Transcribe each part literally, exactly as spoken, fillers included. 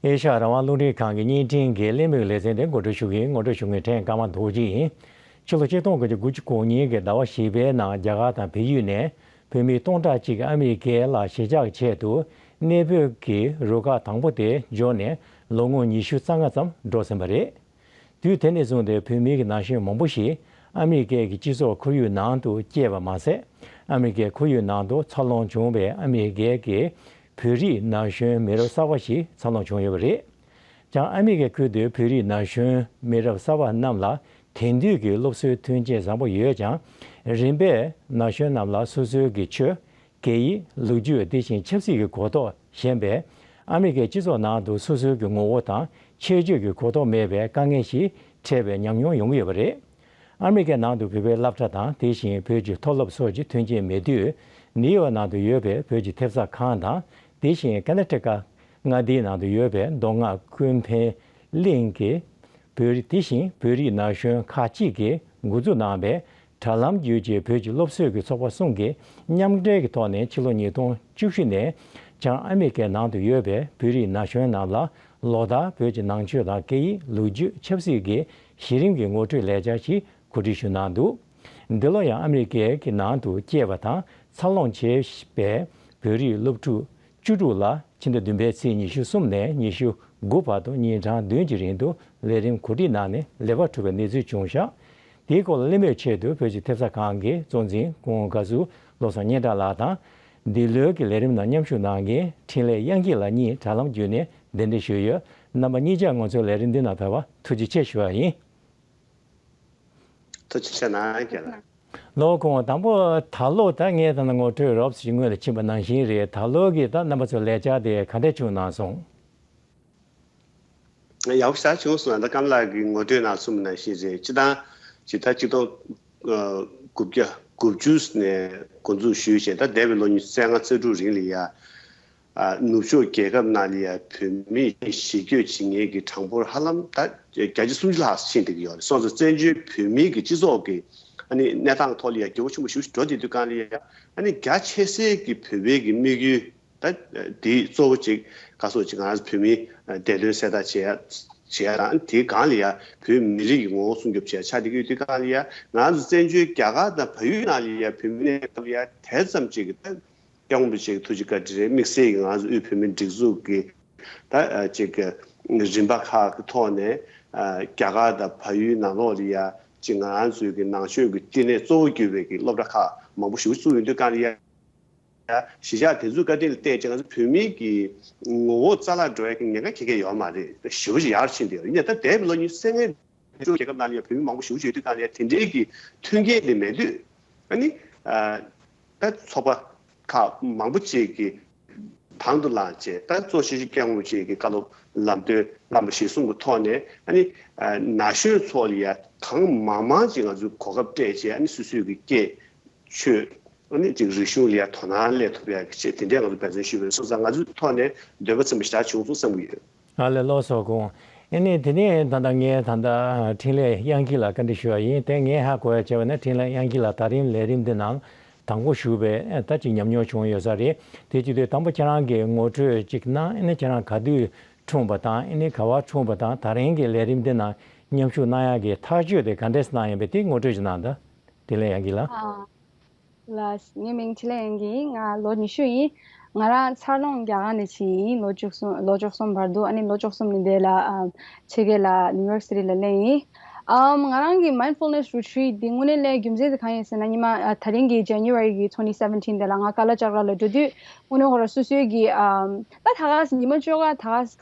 ཨེ་ཤ་ཡ་རང་དབང་རླུང་འཕྲིན་ཁང་གི་བརྙན་འཕྲིན་གྱི་གླེང་མོལ་ལེ་ཚན་དེ་ངོ་སྤྲོད་ཞུ་གི་ཡིན། ངོ་སྤྲོད་ཞུ་མཁན་ཕྲན་ཀརྨ་རྡོ་རྗེ་ཡིན། ཕྱི་ལོ་ཆིག་སྟོང་དགུ་བརྒྱ་དགུ་བཅུ་གོ་གཉིས་ཀྱི་ཟླ་བ་བཞི་པའི་ནང་རྒྱ་གར་དང་བལ་ཡུལ་ནས་བོད་མི་སྟོང་ཕྲག་གཅིག་གིས་ཨ་མི་རི་ཀའི་ལ་གཞིས་ཆགས་ཆེད་དུ་གནས་སྤོས་ཀྱི་རུ་ཁག་དང་པོ་དེ་འབྱོར་ནས་ལོ་ངོ་ཉི་ཤུ་རྩ་ལྔ་ཙམ་འགྲོ་ཟིན་པ་རེད། དུས་དེ་ནས་བཟུང་སྟེ་བོད་མིའི་ན་གཞོན་མང་པོ་ཞིག་ཨ་མི་རི་ཀའི་གི་སྤྱི་ཚོགས་ཁོར་ཡུག་ནང་དུ་སྐྱེས་པ་མ་ཟད། ཨ་མི་རི་ཀའི་ཁོར་ཡུག་ནང་དུ་འཚར་ལོངས་བྱུང་བའི་ཨ་མི་རི་ཀའི་གི་བོད་རིགས་ན་གཞོན་མི་རབས་གསར་པ་ཞིག་འཚར་ལོངས་བྱུང་ཡོད་པ་རེད། ཀྱང་ཨ་མི་རི་ཀའི་ཁུལ་དུ་བོད་རིགས་ན་གཞོན་མི་རབས་གསར་པ་རྣམས་ལ་དེང་དུས་ཀྱི་སློབ་གསོའི་མཐུན་རྐྱེན་བཟང་པོ་ཡོད་ཀྱང་། རིམ་པས་ན་གཞོན་རྣམས་ལ་སོ་སོའི་གི་ཆོས། སྐད་ཡིག། ལོ་རྒྱུས། དེ་བཞིན་ཆབ་སྲིད་ཀྱི་གོ་རྟོགས་ཞན་པས། ཨ་མི་རི་ཀའི་སྤྱི་ཚོགས་ནང་དུ་སོ་སོའི་གི་ངོ་བོ་དང་ཁྱད་ཆོས་ཀྱི་གོ་རྟོགས་མེད་པའི་དཀའ་ངལ་ཞིག་འཕྲད་པའི་ཉམས་མྱོང་ཡོང་གི་ཡོད་པ་རེད། ཨ་མི་རི་ཀའི་ནང་དུ་བོད་པའི་སློབ་གྲྭ་དང་། དེ་བཞིན་བོད་ཀྱི་མཐོ་སློབ་སོགས་ཀྱི་མཐུན་རྐྱེན་མེད་དུས། ནིའུ་ཡོག་ནང་དུ་ཡོད་པའི་བོད་ཀྱི་ཐེབས་རྩ་ཁང་དང་། དེ་བཞིན་ཀ་ན་ཊི་ཀ་མངའ་སྡེའི་ནང་དུ་ཡོད་པའི་མདོ་སྔགས་ཀུན་ཕན་གླིང་གི་བོད་རིགས། དེ་བཞིན་བོད་རིགས་ན་གཞོན་ཁག་ཅིག་གིས་འགོ་འཛུགས་གནང་བའི་དྲ་ལམ་བརྒྱུད་ཀྱི་བོད་ཀྱི་སློབ་གསོའི་གི་ཚོགས་པ་གསུམ་གྱིས་མཉམ་འབྲེལ་གྱི་ཐོག་ནས་ཕྱི་ལོ་ཉིས་སྟོང་བཅུ་བཞི་ནས་བྱང་ཨ་མི་རི་ཀའི་ནང་དུ་ཡོད་པའི་བོད་རིགས་ན་གཞོན་རྣམས་ལ་ལོ་ལྟར་བོད་ཀྱི་ནང་ཆོས་དང་སྐད་ཡིག། ལོ་རྒྱུས། ཆབ་སྲིད་ཀྱི་གཞི་རིམ་གྱི་ངོ་སྤྲོད་ལས་འཆར་ཞིག་གོ་སྒྲིག་ཞུས་གནང་འདུག། འདི་ལོ་ཡང་ཨ་མི་རི་ཀའི་གི་ནང་དུ་སྐྱེས་པ་དང་འཚར་ལོངས་བྱས་པའི་བོད་རིགས་སློབ་ཕྲུག་བཅུ་དྲུག་ལ་ཕྱི་ཟླ་བདུན་པའི་ཚེས་ཉི་ཤུ་གསུམ་ནས་ཉི་ཤུ་དགུ་བར་དུ་ཉིན་གྲངས་བདུན་གྱི་རིང་དུ་ལས་རིམ་གོ་སྒྲིག་གནང་ནས་ལེགས་པར་གྲུབ་པའི་གནས་ཚུལ་བྱུང་བཞག། དེའི་སྐོར་ལ་གླེང་མོལ་ཆེད་དུ་བོད་ཀྱི་ཐེབས་རྩ་ཁང་གི་གཙོ་འཛིན་སྐུ་ངོ་བཀའ་ཟུར་བློ་བཟང་སྙན་གྲགས་ལགས་དང་། འདི་ལོའི་གི་ལས་རིམ་ནང་མཉམ་ཞུགས་གནང་མཁན་འཕྲིན་ལས་དབྱངས་སྐྱིད་ལགས་གཉིས་དྲ་ལམ་བརྒྱུད་ནས་གདན་འདྲེན་ཞུས་ཡོད། རྣམ་པ་གཉིས་ཆར་ང་ཚོའི་ལས་རིམ་འདི་ནང་ཕེབས་པར་ཐུགས་རྗེ་ཆེ་ཞུ་བ་ཡིན། ཐུགས་རྗེ་ཆེ་གནང་རྒན་ལགས། ལོ་གོང་དང་པོ་ད་ལོ་ད་ངས་ད་ནང་ངོ་སྤྲོད་རོབ་ཙམ་སྔོན་ལ་ཕྱིན་པ་ནང་བཞིན་རེད། ད་ལོ་གི་ད་རྣམ་པ་ཚོ་ལས་འཆར་དེ་ག་འདྲ་བྱུང་གནང་སོང་། ཡག་པོ་ཞེ་དྲག་བྱུང་སོང་། ད་ཀརྨ་ལགས་ཀྱིས་ངོ་སྤྲོད་གནང་གསུངས་པ་ནང་བཞིན་རེད། སྤྱིར་བཏང་ཇི་ལྟར་ཆིག་སྟོང་དགུ་བརྒྱ་དགུ་བཅུ་ནས་འགོ་འཛུགས་ཞུས་བྱས་ད་འདས་པའི་ལོ་ཉི་ཤུ་རྩ་ལྔ་རྩ་དྲུག་རིང་ལ་ཡ། ཨ། ནུབ་ཕྱོགས་རྒྱལ་ཁབ་ནང་ལ་ཡ་བོད་མི་གཞིས་བསྐྱོད་བྱེད་མཁན་གྱི་གྲངས་འབོར་ཧ་ལམ་ད་བརྒྱ་ཆ་སུམ་ཅུ་ལྷག་ཕྱིན་བསྡད་ཀྱི་ཡོད་རེད། སོང་ཙང་བཙན་བྱོལ་བོད་མིའི་གི་སྤྱི་ཚོགས་ཀྱི་ཨ་ནི་གནས་སྟངས་ཐོག་ལ་ཡ་འགྱུར་བ་ཆེན་པོ་ཞིག་འགྲོ་བསྡད་དུས་སྒང་ལ་ཡ་ཨ་ནི་རྒྱ་ཆེ་སའི་གི་བོད་པའི་གི་དམིགས་ཡུལ་ད་དེ་གཙོ་བོ་ཅིག་ག་སོགས་ཅིག་ང་རང་ཚོ་བོད་མིའི་བདེ་དོན་གསལ་ཐག་བྱེད་ཡ་བྱེད་ཡ་དང་དེའི་སྒང་ལ་ཡ་བོད་མི་རིགས་ཀྱི་ངོ་བོ་སྲུང་སྐྱོབ་བྱེད་ཡ་ཆགས་བསྡད་ཀྱི་ཡོད་དུས་སྒང་ལ་ཡ་ང་རང་ཚོ་བཙན་བྱོལ་རྒྱ་གར་དང་བལ་ཡུལ་ནང་ལ་ཡ་བོད་མི་གནས་སྐབས་ལ་ཡ་དེ་ཙམ་ཅིག་གི་ད། སྐྱབས་མགོན་རིན་པོ་ཆེ་གི་ཐུགས་རྗེ་བཀའ་དྲིན་རེད། དམིགས་བསལ་གྱི་ང་ཚོ་དབུས་བོད་མིའི་སྒྲིག་འཛུགས་ཀྱི་ད་ཅིག་གི་རིམ་པ་ཁག་གི་ཐོག་ནས་རྒྱ་གར་དང་བལ་ཡུལ་ནང་ལོགས་ལ་ཡ་ཅིག་ང་ཚོའི་གི་ནང་ཆོས་ཀྱི་བསྟི་གནས་གཙོ་བོ་གྱུར་པའི་གི་སློབ་གྲྭ་ཁག་མང་པོ་ཞིག་བཙུགས་ཡོང་དུས་སྒང་ལ་ཡ་གཞིས་ཆགས་དེ་ཚོའི་བཀའ་དྲིན་ལ་བརྟེན་ཅིག་ང་ཚོ་བོད་མིའི་གི་ངོ་བོ་རྩ་བརླག་འགྲོ་ཡ་གི་ཉེན་ཁ་ག་གེ་ཡོད་མ་རེད། ཞེ་པོ་ཅིག་ཡར་ཕྱིན་བསྡད་ཡོད་རེད། ཡིན་ནའི་ད་འདས་པའི་ལོ་ཉི་ཤུ་རྩ་ལྔའི་ནུབ་ཕྱོགས་རྒྱལ་ཁབ་ནང་ལ་ཡང་བོད་མི་མང་པོ་ཞེ་པོ་ཅིག་ཡོད་དུས་སྒང་ལ་ཡང་དེ་འདྲའི་གི་མཐུན་རྐྱེན་དེ་མེད་དུས་ཨ་ནི་ཨ་ད་ཚོགས་པ་ཁག་མང་པོ་ཅིག་གིས་དང་དུ་བླངས་བྱས་ད་གཙོ་ཆེ་ཤོས་སྐྱབས་མགོན་རིན་པོ་ཆེ་གི་བཀའ་སློབ་ལམ་སྟོན་བླ་མ་ཞལ་གསུང་གི་ཐོག་ནས་ཨ་ནི་ཨ་ན་གཞོན་ཚོ་ལ་ཡང་གང་མང་མང་ཅིག་ང་ཚོས་གོ་སྐབས་སྤྲད་བྱས་ཨ་ནི་སོ་སོའི་གི་སྐད་ཆོས། ཨ་ནི་ཅིག་རིག་གཞུང་ལ་ཡང་དོ་སྣང་སླེབས་ཐུབ་ཡག་གི་ཆེད་དེ་འདྲའི་ང་ཚོ་འབད་བརྩོན་ཞུས་པ་རེད། སོང་ཙང་ང་ཚོའི་ཐོག་ནས་འདོད་པ་ཚིམ་པ་ཞེ་དྲག་བྱུང་སོང་བསམ་གྱི་ཡོད། ཨ་ལས་ལགས་སོ་སྐུ་ངོ། ཨ་ནི་དེ་ནས་ད་ལྟ་ངས་ད་ལྟ་འཕྲིན་ལས་དབྱངས་སྐྱིད་ལ་བཀའ་འདྲི་ཞུ་བ་ཡིན། དེ་ངས་ཧ་གོ་ཡ་བྱས་པ་ན་འཕྲིན་ལས་དབྱངས་སྐྱིད་ལགས་ད་རིང་ལས་རིམ་འདི་ནང་དང་པོ་ཞུགས་པའི་ད་ཅིག་ཉམས་མྱོང་བྱུང་ཡོད་ས་རེད། དེ་བྱེད་དུས་དང་པོ་ཁྱེད་རང་གིས་ངོ་སྤྲོད་ཅིག་གནང་། ཨ་ནི་ཁྱེད་རང་ག་དུས་འཁྲུངས་པ་དང་ཨ་ནི་ག་བར་འཁྲུངས་པ་དང་ད་རིང་གི་ལས་རིམ་འདི་ནང་མཉམ་ཞུགས་གནང་ཡག་གི་ཐག་གཅོད་དེ་ག་འདྲས་གནང་ཡིན་པས་དེ་ངོ་སྤྲོད་ཅིག་གནང་དང་། འཕྲིན་ལས་དབྱངས་སྐྱིད་ལགས། ཨ། ལགས། ངའི་མིང་འཕྲིན་ལས་དབྱངས་སྐྱིད་ཡིན། ང་ལོ་ཉི་ཤུ་ཡིན། ང་རང་འཚར་ལོངས་རྒྱ་གར་ནས་ཕྱིན་ཡིན། ལོ་བཅུ་གསུམ་ལོ་བཅུ་གསུམ་བར་དུ། ཨ་ནི་ལོ་བཅུ་གསུམ་ནས་འདས་ལ་ཨམ་ཕྱི་རྒྱལ་ལ་ནིའུ་ཡོག་སི་ཊི་ལ་སླེབས་ཡིན། ཨམ་ང་རང་གི་mindfulness retreat འདི་དངོས་གནས་ལས་རྒྱུ་མཚན་དེ་གང་ཡིན་ཟེར་ན། ཉི་མ་ཨ་ད་རིང་གི་January གི་twenty seventeen དེ་ལ་ང་ཀ་ལ་ཅག་ར་ལ་འགྲོ་དུས་དངོས་གནས་ཁོ་ར་སོ་སོའི་གི་ཨམ་ད་ད་ག་ཉི་མ་བཅོ་ལྔ་ད་ག་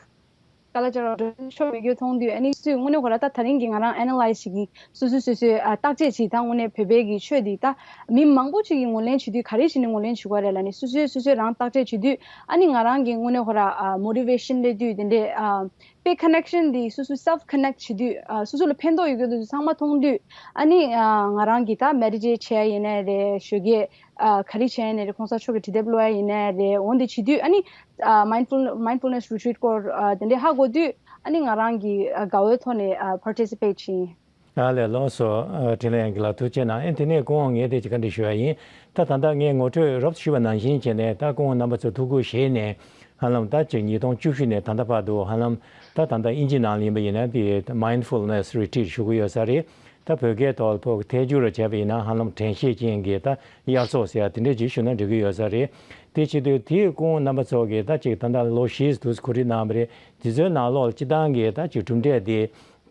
ཀ་ལ་ཅག་ར་འགྲོ་ཆོག་མེད་རྒྱུ་མཐོང་དུས། ཨ་ནི་སུས་དངོས་གནས་ཁོ་ར་ད་ད་རིང་གི་ང་རང་analyze བྱེད་ཀྱིན། སོ་སོས་སོ་སོའི་ཨ་བརྟག་དཔྱད་བྱེད། ད་དངོས་གནས་བོད་པའི་གི་ཆོས་འདི་ད་མི་མང་པོ་ཅིག་གིས་ངོས་ལེན་བྱེད་དུས་ག་རེ་བྱས་ནས་ངོས་ལེན་བྱེད་དགོས་རེད་ལབ་ནས་སོ་སོས་སོ་སོས་རང་བརྟག་དཔྱད་བྱེད་དུས། ཨ་ནི་ང་རང་གི་དངོས་གནས་ཁོ་ར་ཨ་motivation སླེབས་དུས་དེ་འདྲས་ཨ་དཔེ་connection འདི་སོ་སོ་self connect བྱེད་དུས། ཨ་སོ་སོ་ལ་ཕན་ཐོགས་ཡོད་རྒྱུ་འདུག་ཚང་མ་མཐོང་དུས། ཨ་ནི་ཨ་ང་རང་གིས་ད་meditate བྱས་ཡིན་ནའི་རེད། ཞོགས་ཀས་ཨ་ག་རེ་བྱས་ནའི་རེད། གོང་ས་མཆོག་གི་བྲིས་དེབ་ཀློག་ཡ་ཡིན་ནའི་རེད། འོ་འདི་བྱེད་དུས་ཨ་ནི་ཨ་mindful mindfulness retreat སྐོར་ཨ་དེ་འདྲས་ཧ་གོ་དུས། ཨ་ནི་ང་རང་གིས་ཨ་དགའ་བོའི་ཐོག་ནས་ཨ་participate བྱས་ཡིན། ཨ་ལས་ལགས་སོ། ཨ་འཕྲིན་ལས་དབྱངས་སྐྱིད་ལགས་ཐུགས་རྗེ་གནང་། ཨེ་དེ་ནས་སྐུ་ངོ་ངས་དེ་ཅིག་བཀའ་འདྲི་ཞུ་བ་ཡིན། ད་ད་ལྟ་ངས་ངོ་སྤྲོད་རོབ་ཞུས་པ་ནང་བཞིན་བྱས་ནས་ད་སྐུ་ངོ་རྣམ་པ་ཚོ་ཐུགས་ཁུར་བཞེས་ནས་ ཧ་ལམ་ད་ཅིག་ཉིས་སྟོང་བཅུ་བཞི་ནས་ད་ལྟ་བར་དུ་ཧ་ལམ་ད་ད་ལྟ་དབྱིན་ཇི་ནང་ལ་ཡིན་པ་ཡིན་ན་དེ་mindfulness retreat ཞུ་གི་ཡོད་ས་རེད། ད་བོད་སྐད་ཐོག་ལ་ཕོག་ཐད་སྒྱུར་བྱས་པ་ཡིན་ན་ཧ་ལམ་དྲན་ཤེས་ཅན་གྱི་ད་དབྱར་གསོལ་ཟེར་ཡ་དེ་འདྲ་ཅིག་ཞུ་ན་འགྲིག་གི་ཡོད་ས་རེད། དེ་བྱེད་དུས་དེའི་སྐུ་ངོ་རྣམ་པ་ཚོ་གིས་ད་ཅིག་ད་ལྟ་ལོ་བཞི་དུས་གོ་སྒྲིག་གནང་བ་རེད། དེ་ཚོའི་ནང་ལོགས་ལ་སྤྱི་བཏང་གི་ད་ཅིག་གྲུབ་འབྲས་དེ་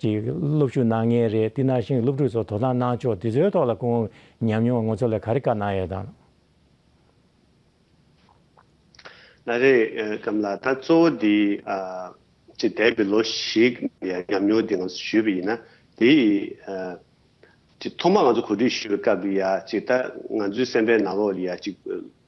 ཅིག་སློབ་ཞུགས་གནང་མཁན་རེད། དེ་ནང་བཞིན་སློབ་ཕྲུག་ཚོ་དོ་སྣང་གནང་ཕྱོགས་དེ་ཚོའི་ཐོག་ལ་སྐུ་ངོ་ཉམས་མྱོང་ང་ཚོ་ལ་ག་རེ་བཀའ་གནང་ཡོད་དམ། ལགས་རེད། ཨ་སྒམ་ལགས། ད་གཙོ་བོ་འདི་ཨ་ཅིག་འདས་པའི་ལོ་བཞི་ཡ་ཉམས་མྱོང་འདི་ང་ཚོ་ཞུས་པ་ཡིན་ན་འདི་ཨ་ཅིག་ཐོག་མར་ང་ཚོ་གོ་སྒྲིག་ཞུས་པའི་སྐབས་ལ་ཡ་ཅིག་ད་ང་ཚོའི་སེམས་པའི་ནང་ལོགས་ལ་ཡ་ཅིག་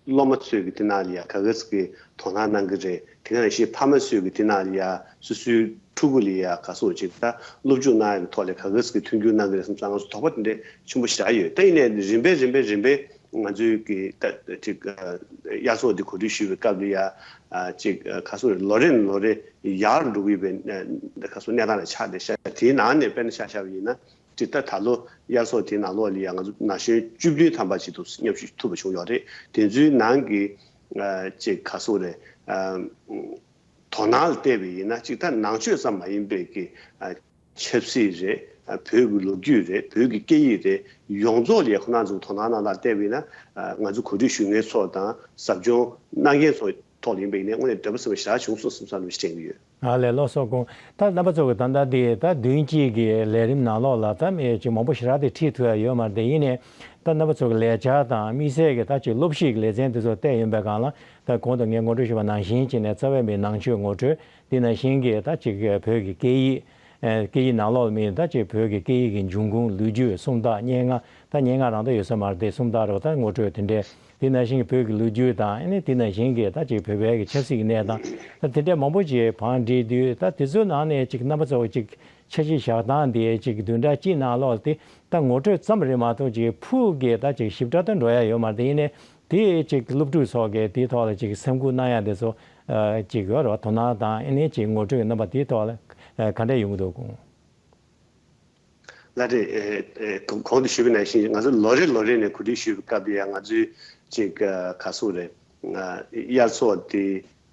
སློབ་མ་ཚོས་ཀྱི་དེ་ནང་ལ་ཡ་ག་ག་ཟིག་གི་དོ་སྣང་གནང་གི་རེད། དེ་ག་ནང་བཞིན་ཕ་མ་ཚོས་ཀྱི་དེ་ནང་ལ་ཡ་སོ་སོའི་ཕྲུ་གུ་ལ་ཡ་ག་སོགས་ཅིག་ད་སློབ་སྦྱོང་གནང་ཡག་གི་ཐོག་ལ་ག་ག་ཟིག་གི་མཐུན་འགྱུར་གནང་གི་རེད་བསམ་ཙང་ང་ཚོ་དོགས་པ་དེ་འདྲ་ཆེན་པོ་ཞེ་དྲག་ཡོད། ད་ཡིན་ནའི་རིམ་པས་རིམ་པས་རིམ་པས། ང་ཚོའི་གི་ད་ཅིག་ཨ་དབྱར་གསོལ་འདི་གོ་སྒྲིག་ཞུས་པའི་སྐབས་ལ་ཡ་ཨ་ཅིག་ཨ་ག་སོ་རེ་ལོ་རེ་ནས་ལོ་རེ་ཡར་འགྲོ་གི་ཡོད་པའི་ཨ་ག་སོ་གནས་སྟངས་ལ་ཆགས་བསྡད་ཤག་དེའི་ནང་ནས་དཔེར་ན་ཆ་བཞག་པ་ཡིན་ན་ཅིག་ད་ད་ལོ་དབྱར་གསོལ་དེའི་ནང་ལོགས་ལ་ཡ་ང་ཚོ་ན་གཞོན་བཅུ་བདུན་ཐམ་པ་ཅིག་ཏུ་མཉམ་ཞུགས་ཐུབ་པ་བྱུང་ཡོད་རེད། དེ་ཚོའི་ནང་གི་ཨ་ཅིག་ག་སོ་རེ་ཨ། དོ་སྣང་ལ་བལྟས་པ་ཡིན་ན་གཅིག་ད་ནང་ཆོས་ཙམ་མ་ཡིན་པའི་གི་ཨ་ཆབ་སྲིད་རེད། ཨ་བོད་ཀྱི་ལོ་རྒྱུས་རེད། བོད་ཀྱི་སྐད་ཡིག་རེད། ཡོངས་རྫོགས་ལ་ཁོ་རང་ཚོ་དོ་སྣང་གནང་སྟངས་བལྟས་པ་ཡིན་ན་ཨ་ང་ཚོ་གོ་སྒྲིག་ཞུ་མཁན་ཚོ་དང་ཟབ་སྦྱོང་གནང་མཁན་ཚོ་ཐོག་ལ་ཡིན་པ་ཡིན་ནའི་དངོས་གནས་འདོད་པ་ཚིམ་པ་ཞེ་དྲག་བྱུང་སོང་བསམ་བསམ་བློ་ཞིག་དྲན་གྱི་ཡོད། ཨ་ལས་ལགས་སོ། སྐུ་ངོ། ད་རྣམ་པ་ཚོ་གི་ད་ལྟ་འདི་ད་བདུན་གཅིག་གི་ལས་རིམ་ནང་ལོགས་ལ་ད་མི་ཅིག་མང་པོ་ཞེ་དྲག་དེ་ཁྲིད་ཐུབ་ཡ་ཡོད་མ་རེད་དེ། ཡིན་ནའི་ད་རྣམ་པ་ཚོ་གི་ལས་འཆར་དང་དམིགས་བསལ་གྱི་ད་ཅིག་སློབ་ཁྲིད་ཀྱི་ལེ་ཚན་དེ་ཚོ་བལྟས་ཡོང་པའི་སྒང་ལ། ད་གོང་དུ་ངས་ངོ་སྤྲོད་ཞུས་པ་ནང་བཞིན་བྱས་ནས་རྩ་བའི་མི་ནང་ཆོས་ངོ་སྤྲོད། དེ་ནང་བཞིན་གྱི་ད་ཅིག་བོད་ཀྱི་སྐད་ཡིག་ཨ་སྐད་ཡིག་ནང་ལོགས་ལ་མི་ད་ཅིག་བོད་ཀྱི་སྐད་ཡིག་གི་འབྱུང་ཁུངས། ལོ་རྒྱུས། སུམ་རྟགས། སྙན་ངག་ད་སྙན་ངག་རང་ད་ཡོད་ས་མ་རེད་དེ། སུམ་རྟགས་རེད་པ། ད་ངོ་སྤྲོད་དེ་འདྲའི། དེ་ནང་བཞིན་གྱི་བོད་ཀྱི་ལོ་རྒྱུས་དང་། ཨ་ནི་དེ་ནང་བཞིན་གྱི་ད་ཅིག་བོད་པའི་གི་ཆབ་སྲིད་ཀྱི་གནས་སྟངས། ད་དེ་འདྲའི་མང་པོ་ཅིག་བང་བསྒྲིགས་དུས། ད་དེ་ཚོའི་ནང་ནས་ཅིག་རྣམ་པ་ཚོ་ཅིག་འཆར་གཞི་བཞག་སྟངས་དེ་ཅིག་བདུན་ཕྲག་གཅིག་ནང་ལོགས་དེ་ད་ངོ་སྤྲོད་ཙམ་རེད་མ་གཏོགས། ཅིག་ཕུགས་ཀྱི་ད་ཅིག་ཞིབ་ཕྲ་ད་འགྲོ་ཡ་ཡོད་མ་རེད་དེ། ཡིན་ནའི་དེ་ཅིག་སློབ་ཕྲུག་ཚོ་གི་དེའི་ཐོག་ལ་ཅིག་སེམས་ཁུར་གནང་ཡ་དེ་ཚོ་ཨ་ཅིག་ཡོད་རེད་པ། དོ་སྣང་དང་། ཨ་ནི་ཅིག་ངོ་སྤྲོད་ཀྱི་རྣམ་པ་དེའི་ཐོག་ལ་ཨ་ག་འདྲ་ཡོང་གི་འདུག་གོ། ལགས་རེད། ཨེ་ཨེ་གོང་གོང་དུ་ཞུས་པ་ནང་བཞིན་ང་ཚོ་ལོ་རེ་ལོ་རེ་ནས་གོ་སྒྲིག་ཞུས་པའི་སྐབས་ལ་ཡང་ང་ཚོའི་ཅིག་ཨ་ག་སོ་རེད། ཨ་དབྱར་གསོལ་དེ་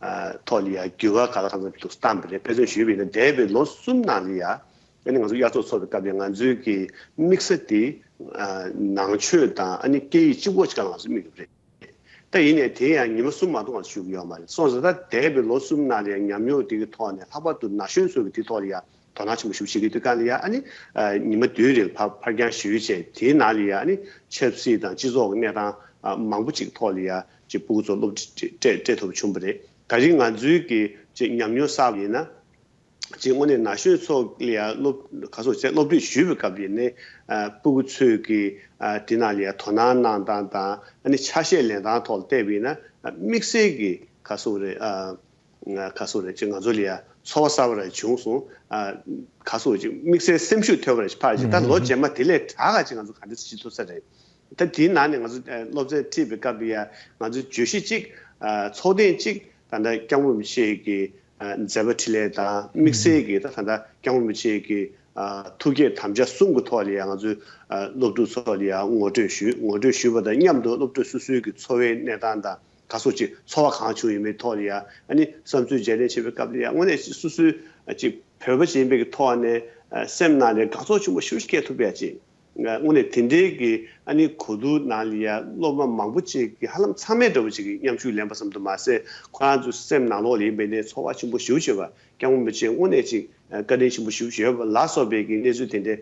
ཨ་ཐོག་ལ་ཡང་འགྱུར་བ་ག་ལ་གང་འཚམ་ཞིག་བཏང་བ་རེད། དཔེ་མཚོན་ཞུས་པ་ཡིན་ན་འདས་པའི་ལོ་གསུམ་ནང་ལ་ཡང་ཨ་ནི་ང་ཚོ་དབྱར་གསོལ་ཚོགས་པའི་སྐབས་ལ་ང་ཚོའི་གི་དམིགས་ས་དེ་ཨ་ནང་ཆོས་དང་ཨ་ནི་སྐད་ཡིག་གཅིག་པོ་ཅིག་སྒང་ལ་ང་ཚོ་དམིགས་ཡོད་པ་རེད། ད་ཡིན་ནའི་དེ་ཡང་ཉི་མ་གསུམ་མ་གཏོགས་ང་ཚོ་ཞུགས་ཀྱི་ཡོད་མ་རེད། སོང་ཙང་ད་འདས་པའི་ལོ་གསུམ་ནང་ལ་ཡང་ཉམས་མྱོང་དེ་གི་ཐོག་ནས་ལྷག་པར་དུ་ན་གཞོན་ཚོ་གི་དེ་ཐོག་ལ་ཡང་དོ་སྣང་ཆེན་པོ་ཞེ་པོ་བྱེད་ཀྱི་འདུག་ག་ལ་ཡང་ཨ་ནི་ཨ་ཉི་མ་བདུན་རིང་ཕར་ཕར་འགྱངས་ཞུས་བྱས། དེའི་ནང་ལ་ཡང་ཨ་ནི་ཆབ་སྲིད་དང་སྤྱི་ཚོགས་ཀྱི་གནས་སྟངས་ཨ་མང་པོ་ཅིག་ཐོག་ལ་ཡང་ཅིག་སྤུ་གུ་ཚོ་སློབ་ཁྲིད་སྤྲད་སྤྲད་ཐུབ་པ་བྱུང་བ་རེད། ད་རིང་ང་ཚོའི་གི་ཅིག་ཉམས་མྱོང་བསགས་པ་ཡིན་ན། ཅིག་དངོས་གནས་ན་གཞོན་ཚོ་ལ་ཡང་སློབ་ག་སོ་བྱས་སློབ་ཁྲིད་ཞུས་པའི་སྐབས་ཡིན་ནའི་ཨ་སྤུ་གུ་ཚོས་ཀྱི་ཨ་དེ་ནང་ལ་ཡང་དོ་སྣང་གནང་སྟངས་དང་། ཨ་ནི་ཆ་ཤས་ལེན་སྟངས་ཐོག་ལ་བལྟས་པ་ཡིན་ན་ཨ་དམིགས་བསལ་གྱི་ག་སོ་རེད། ཨ་ག་སོ་རེད། ཅིག་ང་ཚོ་ལ་ཡང་ཚོར་བ་གསར་པ་རེ་བྱུང་སོང་། ཨ་ག་སོ་ཅིག་དམིགས་བསལ་སེམས་ཤུགས་ཐོན་པ་རེ་ཕར་ཅིག་ད་ལོ་རྗེས་མ་དེ་ལས་དྲག་ག་ཅིག་ང་ཚོ་ག་འདྲ་བྱེད་ཐུབ་ས་རེད། ད་དེའི་ནང་ནས་ང་ཚོ་ཨ་སློབ་ཚན་ཁྲིད་པའི་སྐབས་ལ་ཡང་ང་ཚོའི་བརྗོད་གཞི་གཅིག་ཨ་ཚོགས་ཐེངས་གཅིག་ད་ལྟ་སྐྱབས་མགོན་རིན་པོ་ཆེ་གི་ཨ་མཛད་པ་འཕྲིན་ལས་དང་། དམིགས་བསལ་གྱི་ད་ད་ལྟ་སྐྱབས་མགོན་རིན་པོ་ཆེ་གི་ཨ་ཐུགས་བསྐྱེད་དམ་བཅའ་གསུམ་གྱི་ཐོག་ལ་ཡང་ང་ཚོའི་ཨ་སློབ་ཕྲུག་ཚོ་ལ་ཡང་ངོ་སྤྲོད་ཞུས། ངོ་སྤྲོད་ཞུས་པ་དང་མཉམ་དུ་སློབ་ཕྲུག་སོ་སོའི་གི་འཚོ་བའི་གནས་སྟངས་དང་། ག་སོ་ཅིག་ཚོར་བ་གང་བྱུང་ཡོད་མེད་ཐོག་ལ་ཡང་། ཨ་ནི་བསམ་ཚུལ་བརྗེ་ལེན་བྱེད་པའི་སྐབས་ལ་ཡང་དངོས་གནས་སོ་སོའི་ཨ་ཅིག་བོད་པ་ཅིག་ཡིན་པའི་གི་ཐོག་ནས་ཨ་སེམས་ནང་ལ་དགའ་ཚོར་ཆེན་པོ་ཞེ་པོ་ཅིག་སྐྱེ་ཐུབ་ཡ་ཅིག་དངོས་གནས་དེ་འདྲའི་གི་ཨ་ནི་གོ་བསྡུར་ནང་ལ་ཡ་སློབ་མ་མང་པོ་ཅིག་གི་ཧ་ལམ་ཚང་མས་འདྲ་བོ་ཅིག་གི་མཉམ་ཞུགས་ལེན་པ་ཙམ་དུ་མ་ཟད། ཁོ་རང་ཚོའི་སེམས་ནང་ལོགས་ལ་ཡིན་པའི་ནས་ཚོར་བ་ཆེན་པོ་ཞེ་པོ་ཅིག་ཡོད་པ། སྐྱབས་མགོན་རིན་པོ་ཆེ་དངོས་གནས་ཅིག་བཀའ་དྲིན་ཆེན་པོ་ཞེ་པོ་ཅིག་ཡོད་པ་ལ་སོགས་པའི་གི་གནས་ཚུལ་དེ་འདྲའི་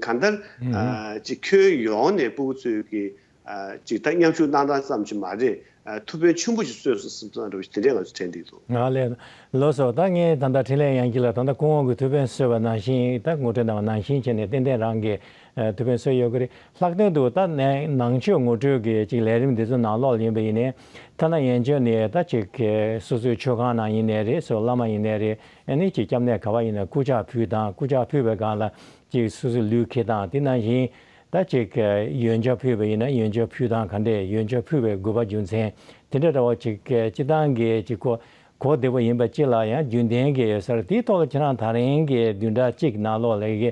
གང་ལྟར་ཨ་ཅིག་ཁྱོན་ཡོངས་ནས་སྤུ་གུ་ཚོའི་གི་ཨ་ཅིག་ད་མཉམ་ཞུགས་གནང་སྟངས་ཙམ་ཅིག་མ་རེད། ཨ་ཐུགས་ཕན་ཆེན་པོ་ཞིག་གསོས་སོང་བསམ་བསམ་འདྲ་བོ་ཞིག་དེ་འདྲའི་ང་ཚོ་དྲན་གྱི་འདུག་ང་ལས། ལགས་སོ། ད་ངས་ད་ལྟ་འཕྲིན་ལས་དབྱངས་སྐྱིད་ལ་ད་ལྟ་སྐུ་ངོ་གིས་ཐུགས་ཕན་གསོས་པ་ནང་བཞིན། ད་ངོ་སྤྲོད་གནང་བ་ནང་བཞིན་བྱས་ནས་ཏན་ཏན་རང་གིས་ཨ་ཐུགས་ཕན་གསོས་ཡོད་ཀྱི་རེད། ལྷག་དོན་དུ་ད་ནས་ནང་ཆོས་ངོ་སྤྲོད་ཀྱི་ཅིག་ལས་རིམ་འདི་ཚོ་ནང་ལོགས་ཡིན་པ་ཡིན་ནའི། ཐ་ན་ཡན་ཆོད་ནས་ད་ཅིག་སོ་སོའི་ཆོས་ཁང་ནང་ཡིན་ནའི་རེད། སོ་བླ་མ་ཡིན་ནའི་རེད། ཨ་ནི་ཅིག་སྐྱབས་གནས་ག་པར་ཡིན་ན་སྐུ་ཕྱག་ཕུལ་སྟངས། སྐུ་ཕྱག་ཕུལ་བའི་སྒང་ལ་ཅིག་སོ་སོའི་ལུས་འཁྱེར་སྟངས། དེ་ནང་བཞིན་ད་ཅིག་ཡོན་ཆབ་ཕུལ་བ་ཡིན་ན་ཡོན་ཆབ་ཕུལ་སྟངས་ག་འདྲས། ཡོན་ཆབ་ཕུལ་བའི་དགོས་པ་རྒྱུ་མཚན་དེ་འདྲ་འདྲ་བོ་ཅིག་སྤྱིར་བཏང་གི་ཅིག་གོ་གོ་བདེ་པོ་ཡིན་པ་ཅིག་ལ་ཡང་རྒྱུན་ལྡན་གྱི་ཡོད་ས་རེད། དེའི་ཐོག་ལ་ཁྱེད་རང་ད་རིང་གི་བདུན་ཕྲག་གཅིག་ནང་ལོགས་ལ་གི་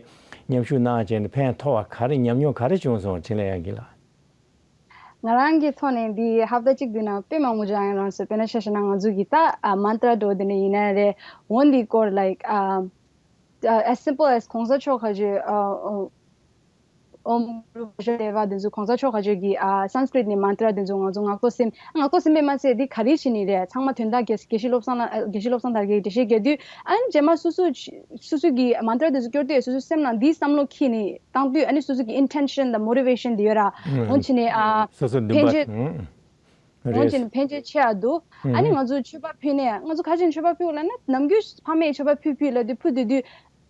མཉམ་ཞུགས་གནང་བྱས་ནས་ཕན་ཐོགས་པ་ག་རེ། ཉམས་མྱོང་ག་རེ་བྱུང་སོང་། འཕྲིན་ལས་དབྱངས་སྐྱིད་ལགས། ང་རང་གི་ཐོག་ནས་འདི་ཧབ་ཏ་གཅིག་འདི་ནང་དཔེ་མང་པོ་སྦྱང་ཡང་རང་སོ། དཔེར་ན་ཆ་བཞག་ན་ང་ཚོ་གི་ད་ཨ་མན་ཏྲ་འདྲ་བོ་དེ་འདྲ་ཡིན་ན་རེད། འོ་འདི་སྐོར་like ཨ་as simple as གོང་ས་མཆོག་ག་ཅོད་ཨ་ཨོ་ཨོམ་རུ་བྷ་ཤ་དེ་བ་དེ་ཚོ་གོང་ས་མཆོག་ག་ཅོད་ཀྱི་ཨ་སན་སྐྲིཏ་ནས་མན་ཏྲ་དེ་ཚོ་ང་ཚོ་ངག་ཐོག་སེམས་ངག་ཐོག་སེམས་པས་མ་ཚད་འདི་ག་རེ་བྱེད་ནི་རེད། ཚང་མ་དོན་དག་དགེ་དགེ་བཤེས་བློ་བཟང་ལགས་དགེ་བཤེས་བློ་བཟང་དར་རྒྱས་ཀྱིས་འགྲེལ་བཤད་རྒྱག་དུས་ཨ་ནི་རྗེས་མ་སོ་སོ་སོ་སོ་གི་མན་ཏྲ་དེ་ཚོ་སྐྱོར་དུས་སོ་སོའི་སེམས་ནང་འདིའི་བསམ་བློ་འཁྱེར་ནས་བཏང་དུས་ཨ་ནི་སོ་སོ་གི་ཨིན་ཊེན་ཤན་དང་མོ་ཊི་ཝེ་ཤན་དེ་ཡོད་ར། འོན་ཆི་ནས་ཨ་སོ་སོ་འདུན་པ་ཕན་ཆད་འོན་ཆི་ནས་ཕན་ཆད་ཆེ་ཡ་འདུག་ཨ་ནི་ང་ཚོ་མཆོད་པ་ཕུལ་ནས་ང་ཚོ་ཁ་ཆེ་མཆོད་པ་ཕུལ་ལ་ན་ནམ་རྒྱུན་ཕ་མས་མཆོད་པ་ཕུལ་ཕུལ་ལ་དུས་ཕུལ་དུས་དུས་